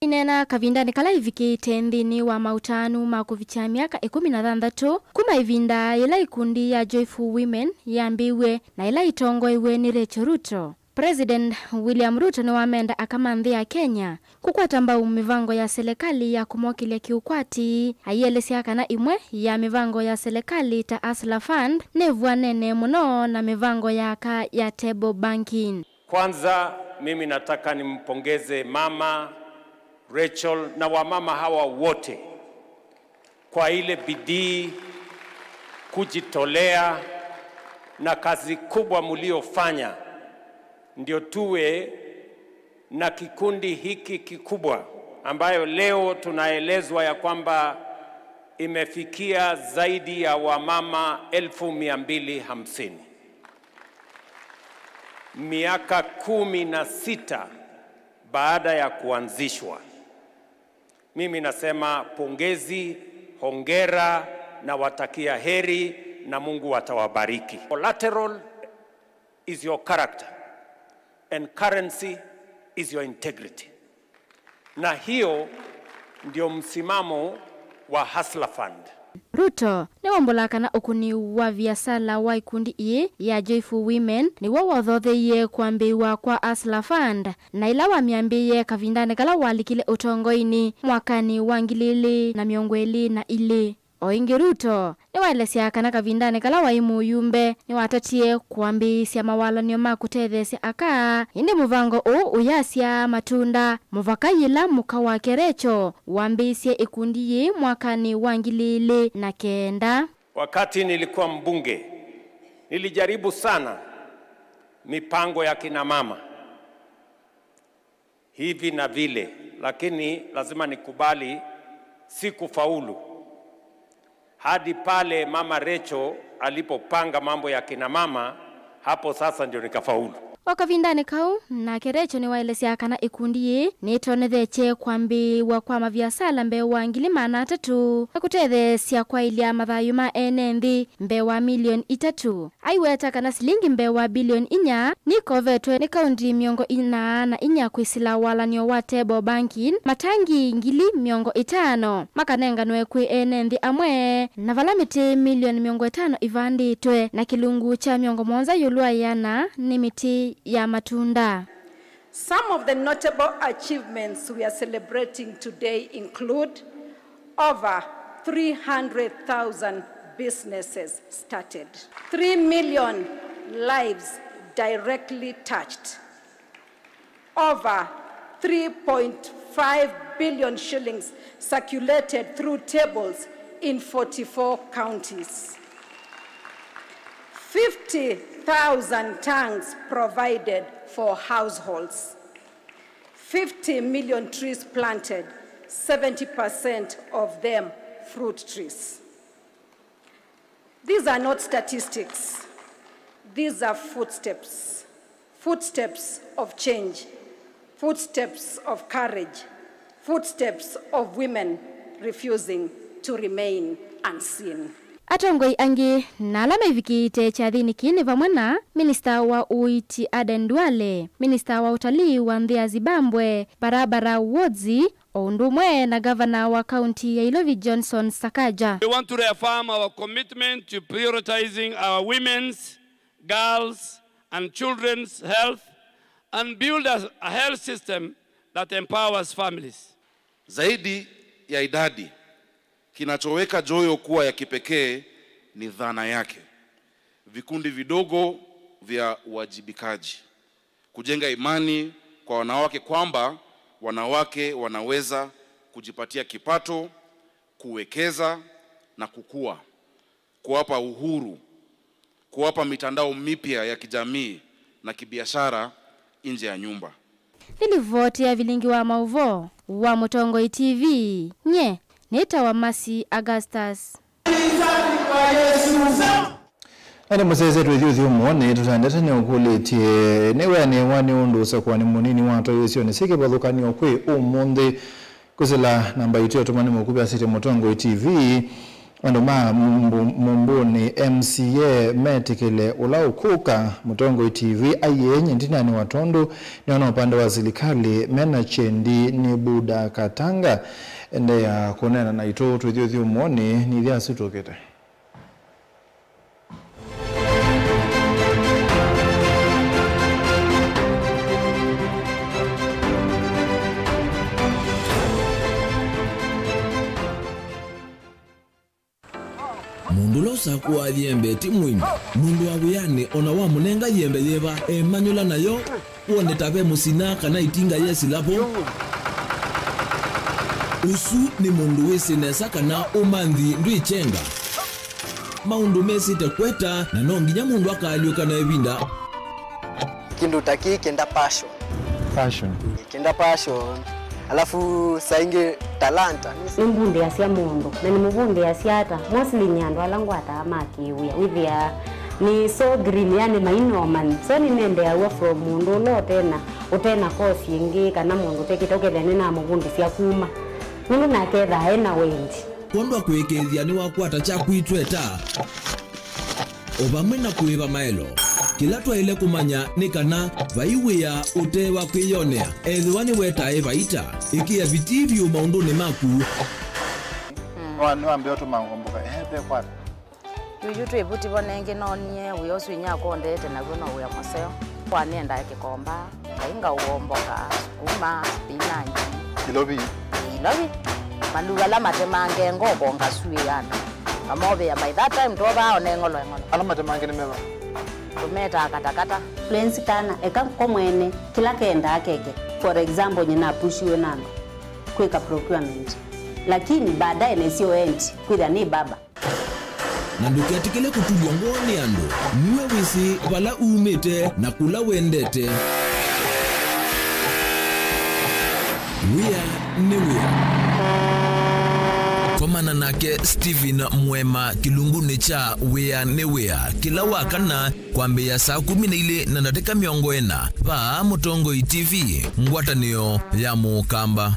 Aineena kavindanĩ kala ĩvikĩte nthĩnĩ wa maũtaanu ma kũvikya myaka ĩkũmi na thanthatũ kuma ĩvinda yĩla ĩkundi ya Joyful Women yambĩĩwe na ĩla ĩtongoew'e nĩ Rachel Ruto, President William Ruto nĩwamenda aka ma nthĩ ya Kenya kũkwata mbau mĩvango ya selekalĩ ya kũmokĩlya kĩũkwati, aielesya kana ĩmwe ya mĩvango ya selekalĩ ta Hustler Fund nĩvw'anene mũno na mĩvango ya aka ya table banking. Kwanza, mimi nataka nimpongeze Mama Rachel na wamama hawa wote kwa ile bidii, kujitolea na kazi kubwa mliofanya, ndio tuwe na kikundi hiki kikubwa ambayo leo tunaelezwa ya kwamba imefikia zaidi ya wamama elfu mia mbili hamsini. Miaka kumi na sita baada ya kuanzishwa. Mimi nasema pongezi, hongera, nawatakia heri na Mungu atawabariki. Collateral is your character and currency is your integrity. Na hiyo ndio msimamo wa Hustler Fund. Ruto nĩwambũlaa kana ũkũni wa viasala wa ĩkundi ĩĩ ya Joyful Women nĩw'o wothotheie kwambĩĩwa kwa Hustler Fund, na ĩla wamyambĩĩe kavindanĩ kala walikile ũtongoinĩ mwakanĩ wa ngili ili na mĩongo ĩlĩ na ilĩ. O ĩngĩ, Ruto nĩwaelesya kana kavindanĩ kala waĩ mũyumbe nĩwatatie kwambĩĩsya mawalany'o ma kũtetheesya aka, ĩndĩ mũvango ũũ ũyasyaa matunda mũvaka yĩla mũka wake Rachel wambĩĩsye ĩkundi yĩĩ mwakanĩ wa ngili ili na kenda. Wakati nilikuwa mbunge, nilijaribu sana mipango ya kina mama hivi na vile, lakini lazima nikubali, sikufaulu. Hadi pale Mama Rachel alipopanga mambo ya kina mama, hapo sasa ndio nikafaulu. O kavindanĩ kau, nake Rachel nĩwaelesya kana ĩkundi yĩĩ nĩtonethetye kwambĩĩwa kwa maviasala mbee wa ngili maana atatũ na kũtetheesya kwaĩlya mathayũ ma ene nthĩ mbee wa milioni itatũ. Aiweta kana silingi mbee wa bilioni inya nikovetwe nĩ kaunti mĩongo ĩna na inya kwĩsĩla walany'o wa table banking, matangi ngili mĩongo ĩtano makanenganwe kwĩ ene nthĩ amwe, na vala mĩtĩ milioni mĩongo ĩtano ivandĩtwe, na kĩlungu kya mĩongo mũonza ĩũlũ wa ĩana nĩ mĩtĩ ya matunda. Some of the notable achievements we are celebrating today include over three hundred thousand businesses started, three million lives directly touched, over three point five billion shillings circulated through tables in forty-four counties. Fifty thousand tanks provided for households. Fifty million trees planted, seventy percent of them fruit trees. These are not statistics. These are footsteps. Footsteps of change. Footsteps of courage. Footsteps of women refusing to remain unseen. Atongoi angĩ na ala maivikĩĩte kyathĩnĩ kĩĩ nĩ vamwe na Minista wa Ũiiti Aden Duale, Minista wa Ũtalii wa nthĩ ya Zimbabwe Barbara Wardz, o ũndũ ũmwe na ngavana wa kaunti ya Ilovi Johnson Sakaja. We want to reaffirm our commitment to prioritizing our women's, girls, and children's health and build a, a health system that empowers families. Zaidi ya idadi, kinachoweka Joyo kuwa ya kipekee ni dhana yake, vikundi vidogo vya uwajibikaji, kujenga imani kwa wanawake kwamba wanawake wanaweza kujipatia kipato, kuwekeza na kukua, kuwapa uhuru, kuwapa mitandao mipya ya kijamii na kibiashara nje ya nyumba. Nĩ livoti ya vilingi wa maũvoo wa Mũtongoi T V, nye nĩtawa Mercy Augustus. Na nĩ mũsese twĩthyũthyũmũonĩ tũtandete nĩ ũkũlĩtye nĩwĩanĩwa nĩ ũndũ ũsakũani mũnini wa twaĩ ĩsionĩ syĩ kĩvathũkany'o kwĩ ũmũnthĩ. Kwĩsĩla namba itũ ya ũtũmani mũkuvĩ asĩtye Mũtongoi T V, andũ ma Mumbu-, Mumbuni M C A metĩkĩle ũla ũkũka. Mũtongoi T V aiee nyie ndinanĩwa tondũ nĩona ũpande wa silikalĩ mena kyendi nĩ Buda Katanga. Endeea kũneena naitũ twĩthyũthyũmũonĩ nĩthĩ asu tũkĩte. Mũndũ ũla ũsakũaa yembe ti mũimu. Mũndũ wa wĩanĩ o na wamũnenga yembe yĩva, emanyũla nayo, wone ta ve mũsina kana ĩtinga yesĩla vo. Ũsu nĩ mũndũ wĩsĩ nesa kana ũmanthi ndwĩkyenga. Maũndũ mesĩte kweta, na no nginya mũndũ akaalyũka na ĩvinda. Kĩndũ ta kĩĩ kĩenda passion. Passion. Kĩenda passion. Alafu saa ingĩ talanta. Nĩmbundĩasya mũndũ, na nĩmũvundĩasya ata? Mostly nĩ andũ ala ngwataa ma kĩwĩa. Wĩthĩaa nĩ so green, yani mainomani. So nĩnendeaw'a from mũndũ ũla ũtena, ũtena course ĩngĩ, kana mũndũ ũtekĩte, ũkethĩa nĩnamũvundĩsya kuma. Nũndũ nake ethaa ena wendi. Kwondwa kũĩkĩĩthya nĩwakwata kyaku itweta, o vamwe na kũĩva maelo. Kĩla twaĩle kũmanya nĩ kana vai wĩa ũte wa kwĩyonea. Ethĩwa nĩwetae vaita, ĩkĩa vitii vyũ maũndũnĩ maku. Nĩwambĩa ũtũma ngomboka, ehe, ve kwata. Yuyu twĩ vuti vo nengĩ noonie wĩa ũsu inyakwa ũndete naw'o no wĩa mũseo. Kwa nĩendaa kĩkomba, ngai ngaũomboka, sukuma, spinach. Ilovi. Ilovi. Maluva ala matemange ngoko ngasuĩana. Mamovea by that time twovaa one ng'olo eng'olo. Ala matemange nĩ meva? Tũmetaa katakata. Prince kana eka ko mwene kĩla kendaa keke. For example, nyina apushiwe na andũ kwĩka procurement. Lakini baadaye nesio endi kwĩthĩa nĩ baba. Na ndũketĩkĩle kũtulw'a ngoo nĩ andũ. Nue wĩsĩ vala umĩte na kũla wendete. Wĩa nĩ wĩa. Komana nake Stephen Mwema kĩlungunĩ kya Wĩa nĩ Wĩa kĩla wa kana kwambĩĩa saa kũmi na ilĩ na ndatĩka mĩongo ĩna vaa Mũtongoi T V, ngwatanĩo ya Mũkamba.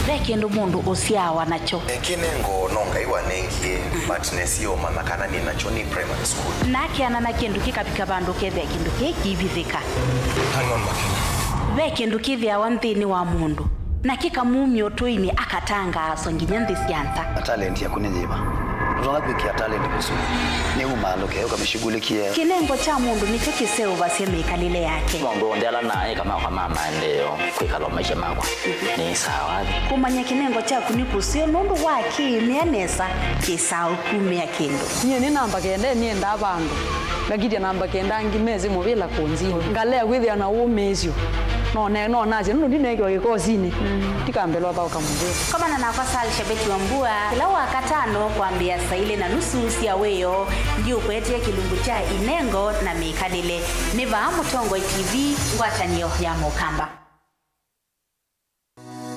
Ve kĩndũ mũndũ ũsyaawa nakyo. Kĩnengo no Ngai wanengie, but nesie ũmanya kana nĩ nakyo nĩ primary school. Na akeana na kĩndũ kĩkavika vandũ ũkethĩa kĩndũ kĩĩ kĩivithĩka. Hang on, Makena. Ve kĩndũ kĩthĩawa nthĩnĩ wa mũndũ, na kĩkamumya ũtũinĩ akatangaaswa nginya nthĩ sya nza. Na talent yaku nĩ yĩva? Ũtonga kwĩkĩa talent kũsu nĩ umaalũke ũkamĩshughulikie. Kĩnengo kya mũndũ nĩkyo kĩseũvasya mĩkalĩle yake. Maũndũ onthe ala naĩ kamakwa ma maendeeo kwĩkala o maisha makwa nĩ sawa. Kũmanya kĩnengo kyaku nĩ kũseo nũndũ wa kĩĩmĩa nesa kĩsaa ũkumĩa kĩndũ. Nyie nĩ namba kenda nĩendaa vandũ. Ngakitya namba kenda angĩ mesĩ mũvĩla kũnzini. Ngalea kwĩthĩa na ũmĩĩsyo. No ne-, no nasye, nũndũ ndineekiwa kĩkosinĩ, ndikambĩlwa thaũka mũthĩ. Komana nakwa Sal Shabeti wa Mbua kĩla Wakatano kwambĩĩa saa ilĩ na nusu sya wĩoo. Ndiũkwetye kĩlungu kya inengo na mĩkalĩle. Nĩ vaa Mũtongoi T V, ngwatanĩo ya Mũkamba.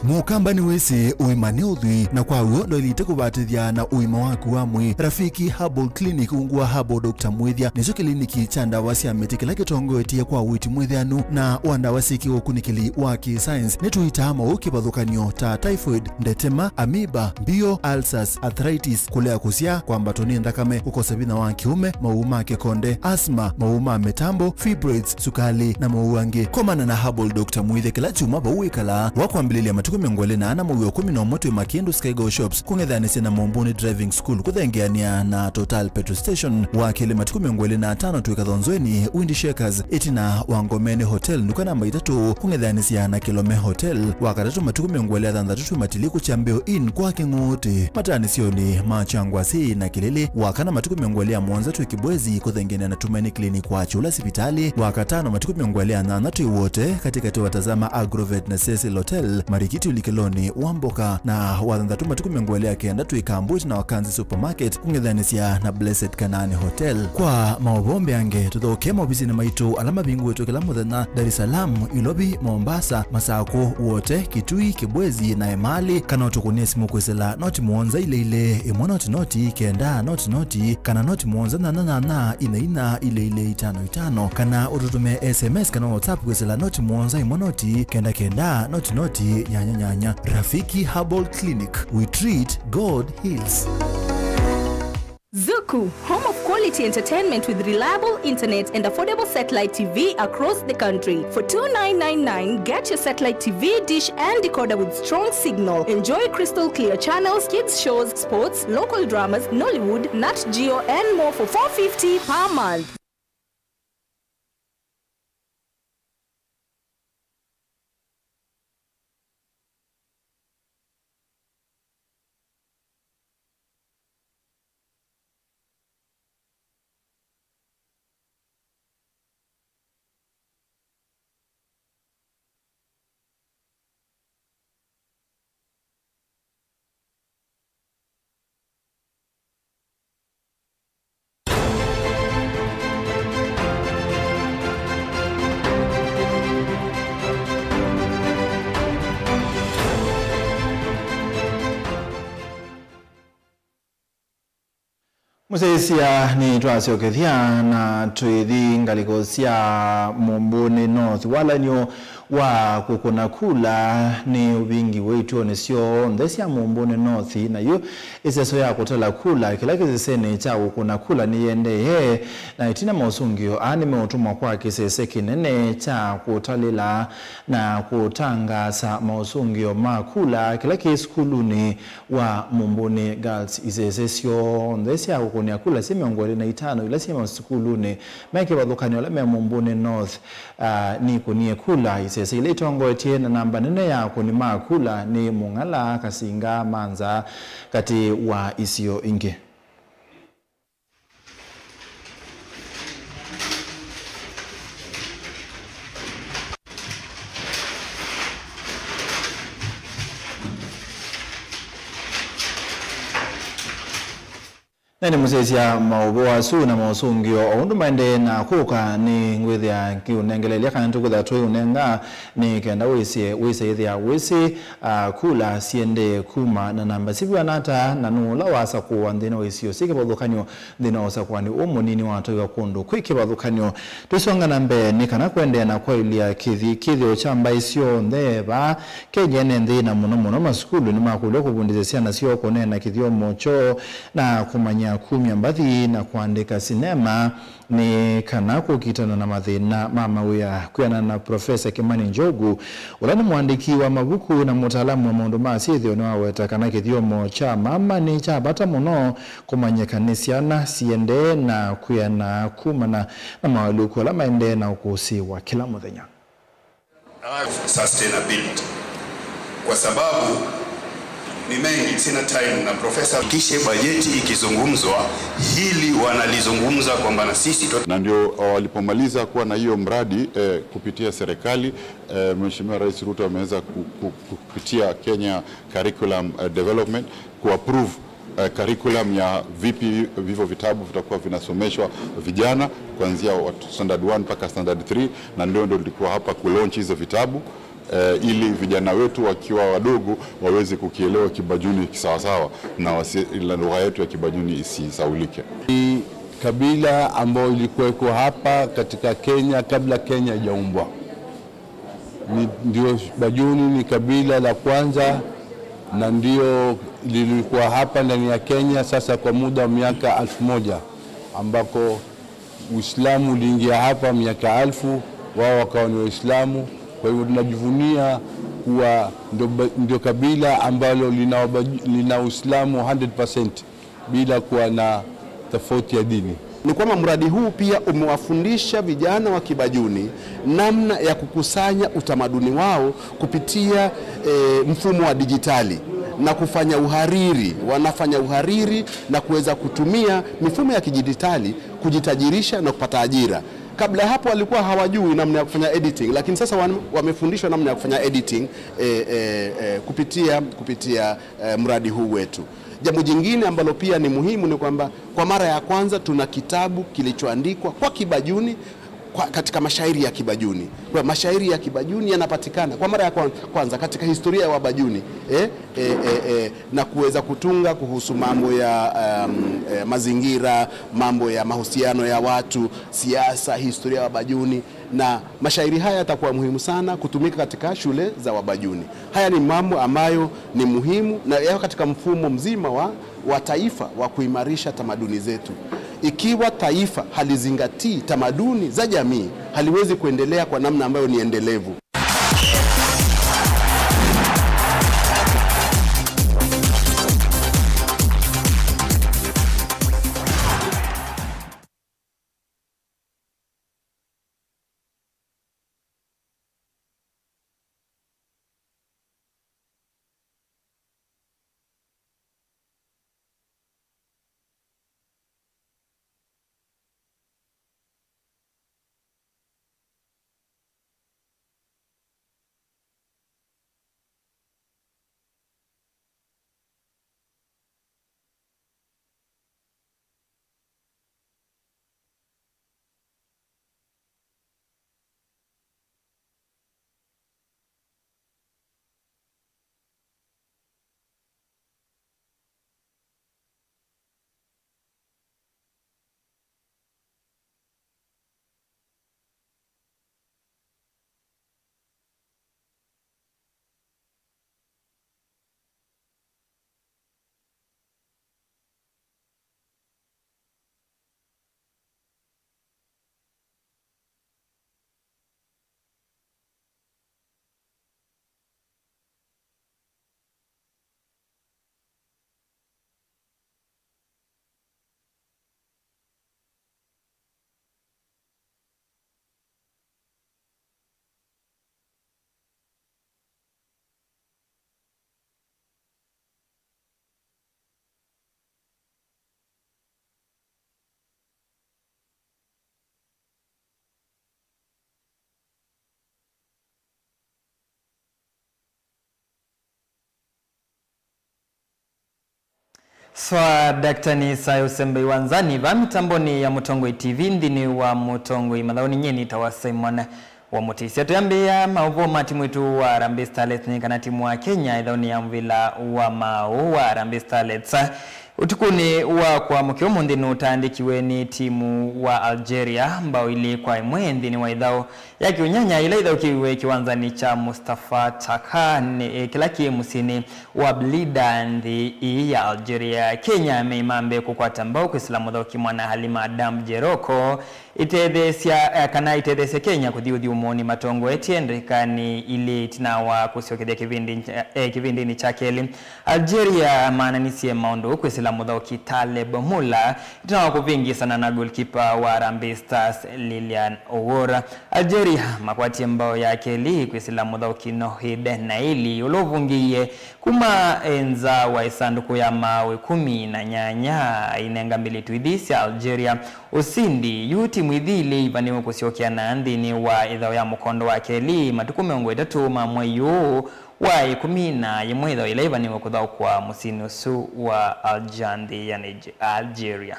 Mũkamba nĩwĩsĩ ũima nĩ ũthwii, na kwa w'o ndwaĩlĩte kũvatĩthya na ũima waku wa mwĩĩ. Rafiki Herbal Clinic, ungu wa Herbal Doctor Mwĩthya, nĩkyo kĩliniki kya ndawa sya mĩtĩ kĩla kĩtongoetye kwa ũiiti mwĩthĩanu na wa ndawa syĩ kĩũkunĩkĩli wa kĩ-science. Nĩtũitaa maũũ kĩvathũkany'o ta typhoid, ndetema, amoeba, mbio, ulcers, arthritis, kũlea kũsyaa, kwambatwa nĩ nthakame, kũkosa vinya wa kĩũme, maũũ ma kĩkonde, asthma, maũũ ma mĩtambo, fibroids, sukalĩ, na maũũ angĩ. Komana na Herbal Doctor Mwĩthya kĩla kyumwa vau wĩkalaa. Wa kwambĩlĩlya matukũ mĩongo ĩlĩ na ana mwei wa ĩkũmi na ũmwe twĩ Makindu Skygo Shops, kũng'ethanĩsya na Mombuni Driving School, kũthengeanĩa na Total Petrol Station. Wa kelĩ matukũ mĩongo ĩlĩ na atano twĩ Kathonzweni, Windy Shakers, ĩtina wa Ngomeni Hotel, nduka namba itatũ, kũng'ethanĩsya na Kilome Hotel. Wa katatũ matukũ mĩongo ĩlĩ na thanthatũ twĩ Matiliku Kyambĩo Inn kwa Kĩng'ũũtĩ, mataanĩsyonĩ ma Kyangwasi na Kĩlĩlĩ. Wa kana matukũ mĩongo ĩlĩ na mũonza twĩ Kibwezi, kũthengeanĩa na Tumaini Clinic kwa Kyũla sivitalĩ. Wa katano matukũ mĩongo ĩlĩ na nyanya twĩ Wote, katĩkatĩ wa Tazama Agrovet na Cecil Hotel, Marikiti ũlikĩlonĩ wa mboka. Na wa thanthatũ matukũ mĩongo ĩlĩ na kenda twĩ Kambu ĩtina wa Kanzi Supermarket, kũng'ethanĩsya na Blessed Kanaani Hotel. Kwa maũvoo mbeange, tũthokee maovisinĩ maitũ ala mavingũĩtwe kĩla mũthenya, Dar es Salaam, Ilovi, Mombasa, Masakũ, Wote, Kitui, Kibwezi, na Emali, kana ũtũkũnĩe simũ kwĩsĩla noti mũonza ilĩ ilĩ, ĩmwe noti noti, kenda noti noti, kana noti mũonza nyanya nyanya, ina ina, ilĩ ilĩ, itano itano, kana ũtũtũmĩe S M S kana WhatsApp kwĩsĩla noti mũonza ĩmwe noti, kenda kenda, noti noti, nyanya nyanya. Rafiki Herbal Clinic, we treat, God heals. Zuku, home of quality entertainment with reliable internet and affordable satellite T V across the country. For two nine nine nine, get your satellite T V dish and decoder with strong signal. Enjoy crystal clear channels, kids shows, sports, local dramas, Nollywood, Nat Geo, and more for four fifty per month. Mũsyaĩĩsya, nĩtwasyokethya na twĩthi ngalĩko sya Mumbuni North. Walany'o wa kũkũna kula nĩ ũvingiwe ituonĩ syonthe sya Mumbuni North, na yu ĩseso ya kũtala kula kĩla kĩsesenĩ kya kũkũna kula nĩyĩendee, na ĩtina maũsũngĩo aa nĩmeũtũmwa kwa kĩsese kĩnene kya kũtalĩla na kũtangaasa maũsũngĩo ma kula kĩla kĩ sukulunĩ wa Mumbuni Girls. Isese syonthe sya kũkũnĩa kula syĩ mĩongo ĩlĩ na itano ila syĩ masukulunĩ me kĩvathũkany'o ala me Mumbuni North, ah, nikũnie kula. Isese ila itongoetye na namba nene ya akũni ma kula nĩ Mung'ala, Kasinga, Manza, katĩ wa isio ingĩ. Na nĩmũsyaĩĩsya maũvoo asu na maũsũngĩo o ũndũ maendee na kũka, nĩngwĩthĩa ngĩũnengelelya kana nĩtũkwĩthĩa tũiũnenga nĩ kenda wĩsĩ, wĩsĩ ĩthĩa wĩsĩ, ah, kula siendee kuma na namba sivw'ana ata, na nũũ ũla wasakũwa nthĩnĩ wa isio syĩ kĩvathũkany'o nthĩnĩ wa ũsakũani ũũ mũnini watwaiwa kũndũ kwĩ kĩvathũkany'o. Tũisonga na mbee, nĩ kana kũendeea na kwaĩlya kĩthi-, kĩthĩo kya mbaĩ syonthe vaa Kenya ene nthĩ, na mũno mũno masukulu, nĩmakũlw'a kũvundĩsya syana syoo kũneena kĩthyomo kyoo na kũmanya kumya mbathi na kũandĩka sinema, nĩ kana kũkitana na mathĩna ma mawĩa. Kwĩanana na Profesa Kimani Njogu, ũla nĩ mũandĩki wa mavuku na mũtaalamu wa maũndũ ma syĩthĩo, nĩwaweta kana kĩthyomo kya mama nĩ kya vata mũno kũmanyĩka nĩ syana siendee na kwĩana kumana na maũalyũku ala maendee na ũkũsĩ wa kĩla mũthenya. Sustainability. Kwa sababu Ni mengi, sina time na profesa. Kishe bajeti ikizungumzwa, hili wanalizungumza kwamba na sisi tu. Na ndio, uh, walipomaliza kuwa na hiyo mradi, eh, kupitia serikali, eh, Mheshimiwa Rais Ruto ameweza ku-, ku-, kupitia Kenya Curriculum, eh, Development kuapprove, eh, curriculum ya vipi hivyo vitabu vitakuwa vinasomeshwa vijana kuanzia wa standard one mpaka standard three, na ndio, ndio tulikuwa hapa kulaunch hizo vitabu, eh, ili vijana wetu wakiwa wadogo waweze kukielewa Kibajuni kisawasawa na wasi-, ila lugha yetu ya Kibajuni isisaulike. Ni kabila ambayo ilikuweko hapa katika Kenya kabla Kenya haijaumbwa. Ni, ndio Bajuni ni kabila la kwanza na ndio lilikuwa hapa ndani ya Kenya sasa kwa muda wa miaka alfu moja, ambako Uislamu uliingia hapa miaka alfu, wao wakawa ni Waislamu. Kwa hivyo tunajivunia kuwa ndio ba-, ndio kabila ambalo lina wabaju-, lina Uislamu hundred percent bila kuwa na tofauti ya dini. Ni kwamba mradi huu pia umewafundisha vijana wa Kibajuni namna ya kukusanya utamaduni wao kupitia, eh, mfumo wa dijitali na kufanya uhariri, wanafanya uhariri na kuweza kutumia mifumo ya kidijitali kujitajirisha na kupata ajira. Kabla ya hapo walikuwa hawajui namna ya kufanya editing, lakini sasa wan-, wamefundishwa namna ya kufanya editing, eh, eh, eh, kupitia, kupitia, eh, mradi huu wetu. Jambo jingine ambalo pia ni muhimu ni kwamba kwa mara ya kwanza tuna kitabu kilichoandikwa kwa Kibajuni, kwa, katika mashairi ya Kibajuni. Kwa mashairi ya Kibajuni yanapatikana kwa mara ya kwan-, kwanza katika historia ya Wabajuni, eh, eh, eh, eh, na kuweza kutunga kuhusu mambo ya, um, eh, mazingira, mambo ya mahusiano ya watu, siasa, historia ya Wabajuni, na mashairi haya yatakuwa muhimu sana kutumika katika shule za Wabajuni. Haya ni mambo ambayo ni muhimu na yako katika mfumo mzima wa, wa taifa wa kuimarisha tamaduni zetu. Ikiwa taifa halizingatii tamaduni za jamii, haliwezi kuendelea kwa namna ambayo ni endelevu. Swa, Daktari Sayo Sembe Iwanzani, va mitamboni ya Mũtongoi T V, nthĩnĩ wa Mũtongoi Mathaũnĩ, nyie nĩtawa Simon wa Mũtĩsya. Twĩambĩĩa maũvoo ma timu ĩtu wa Harambee Starlets, nĩ kana timu wa Kenya ĩthaũnĩ ya mũvĩla wa maaũ wa Harambee Starlets ũtukũnĩ wa kwamũkĩa ũmũnthĩ nũtandĩkiwe nĩ timu wa Algeria mbaũ ilĩ kwa ĩmwe nthĩnĩ wa ĩthaũ ya kĩũnyanya ĩla ĩthaũkĩiwe kĩwanzanĩ kya Mustafa Taka, nĩ, eh, kĩla kĩ mũsyĩnĩ wa Blida, nthĩ ĩĩ ya Algeria. Kenya meima mbee kũkwata mbaũ kwĩsĩla mũthaũki mwana Halima Adam Jeroko itetheesya, eh, kana itetheesya Kenya kũthi ũthyũmũonĩ matongoetye ndakĩkanĩ ilĩ ĩtina wa kũsyokethya kĩvĩndĩ, eh, kĩvĩndĩnĩ kya kelĩ. Algeria maananisye maũndũ kwĩsĩla mũthaũki Taleb Mulla ĩtina wa kũvĩngĩĩsana na goalkeeper wa Harambee Stars Lilian Owora. Algeria makwatie mbao ya kelĩ kwĩsĩla mũthaũki Nohid Naili ũla ũvungĩie kuma, eh, nza wa ĩsandũkũ ya maaũ ĩkũmi na nyanya, ainenga mbĩlĩtu ithi sya Algeria ũsindi. Yu timu ithi ilĩ ivanĩwe kũsyokeana nthĩnĩ wa ĩthao ya mũkondo wa kelĩ matukũ mĩongo ĩtatũ ma mwei ũũ wa ĩkũmi na yĩmwe, ĩthao yĩla ivanĩwe kũthaũkwa mũsyĩnĩ ũsu wa Alger nthĩ ya Niger-, Algeria.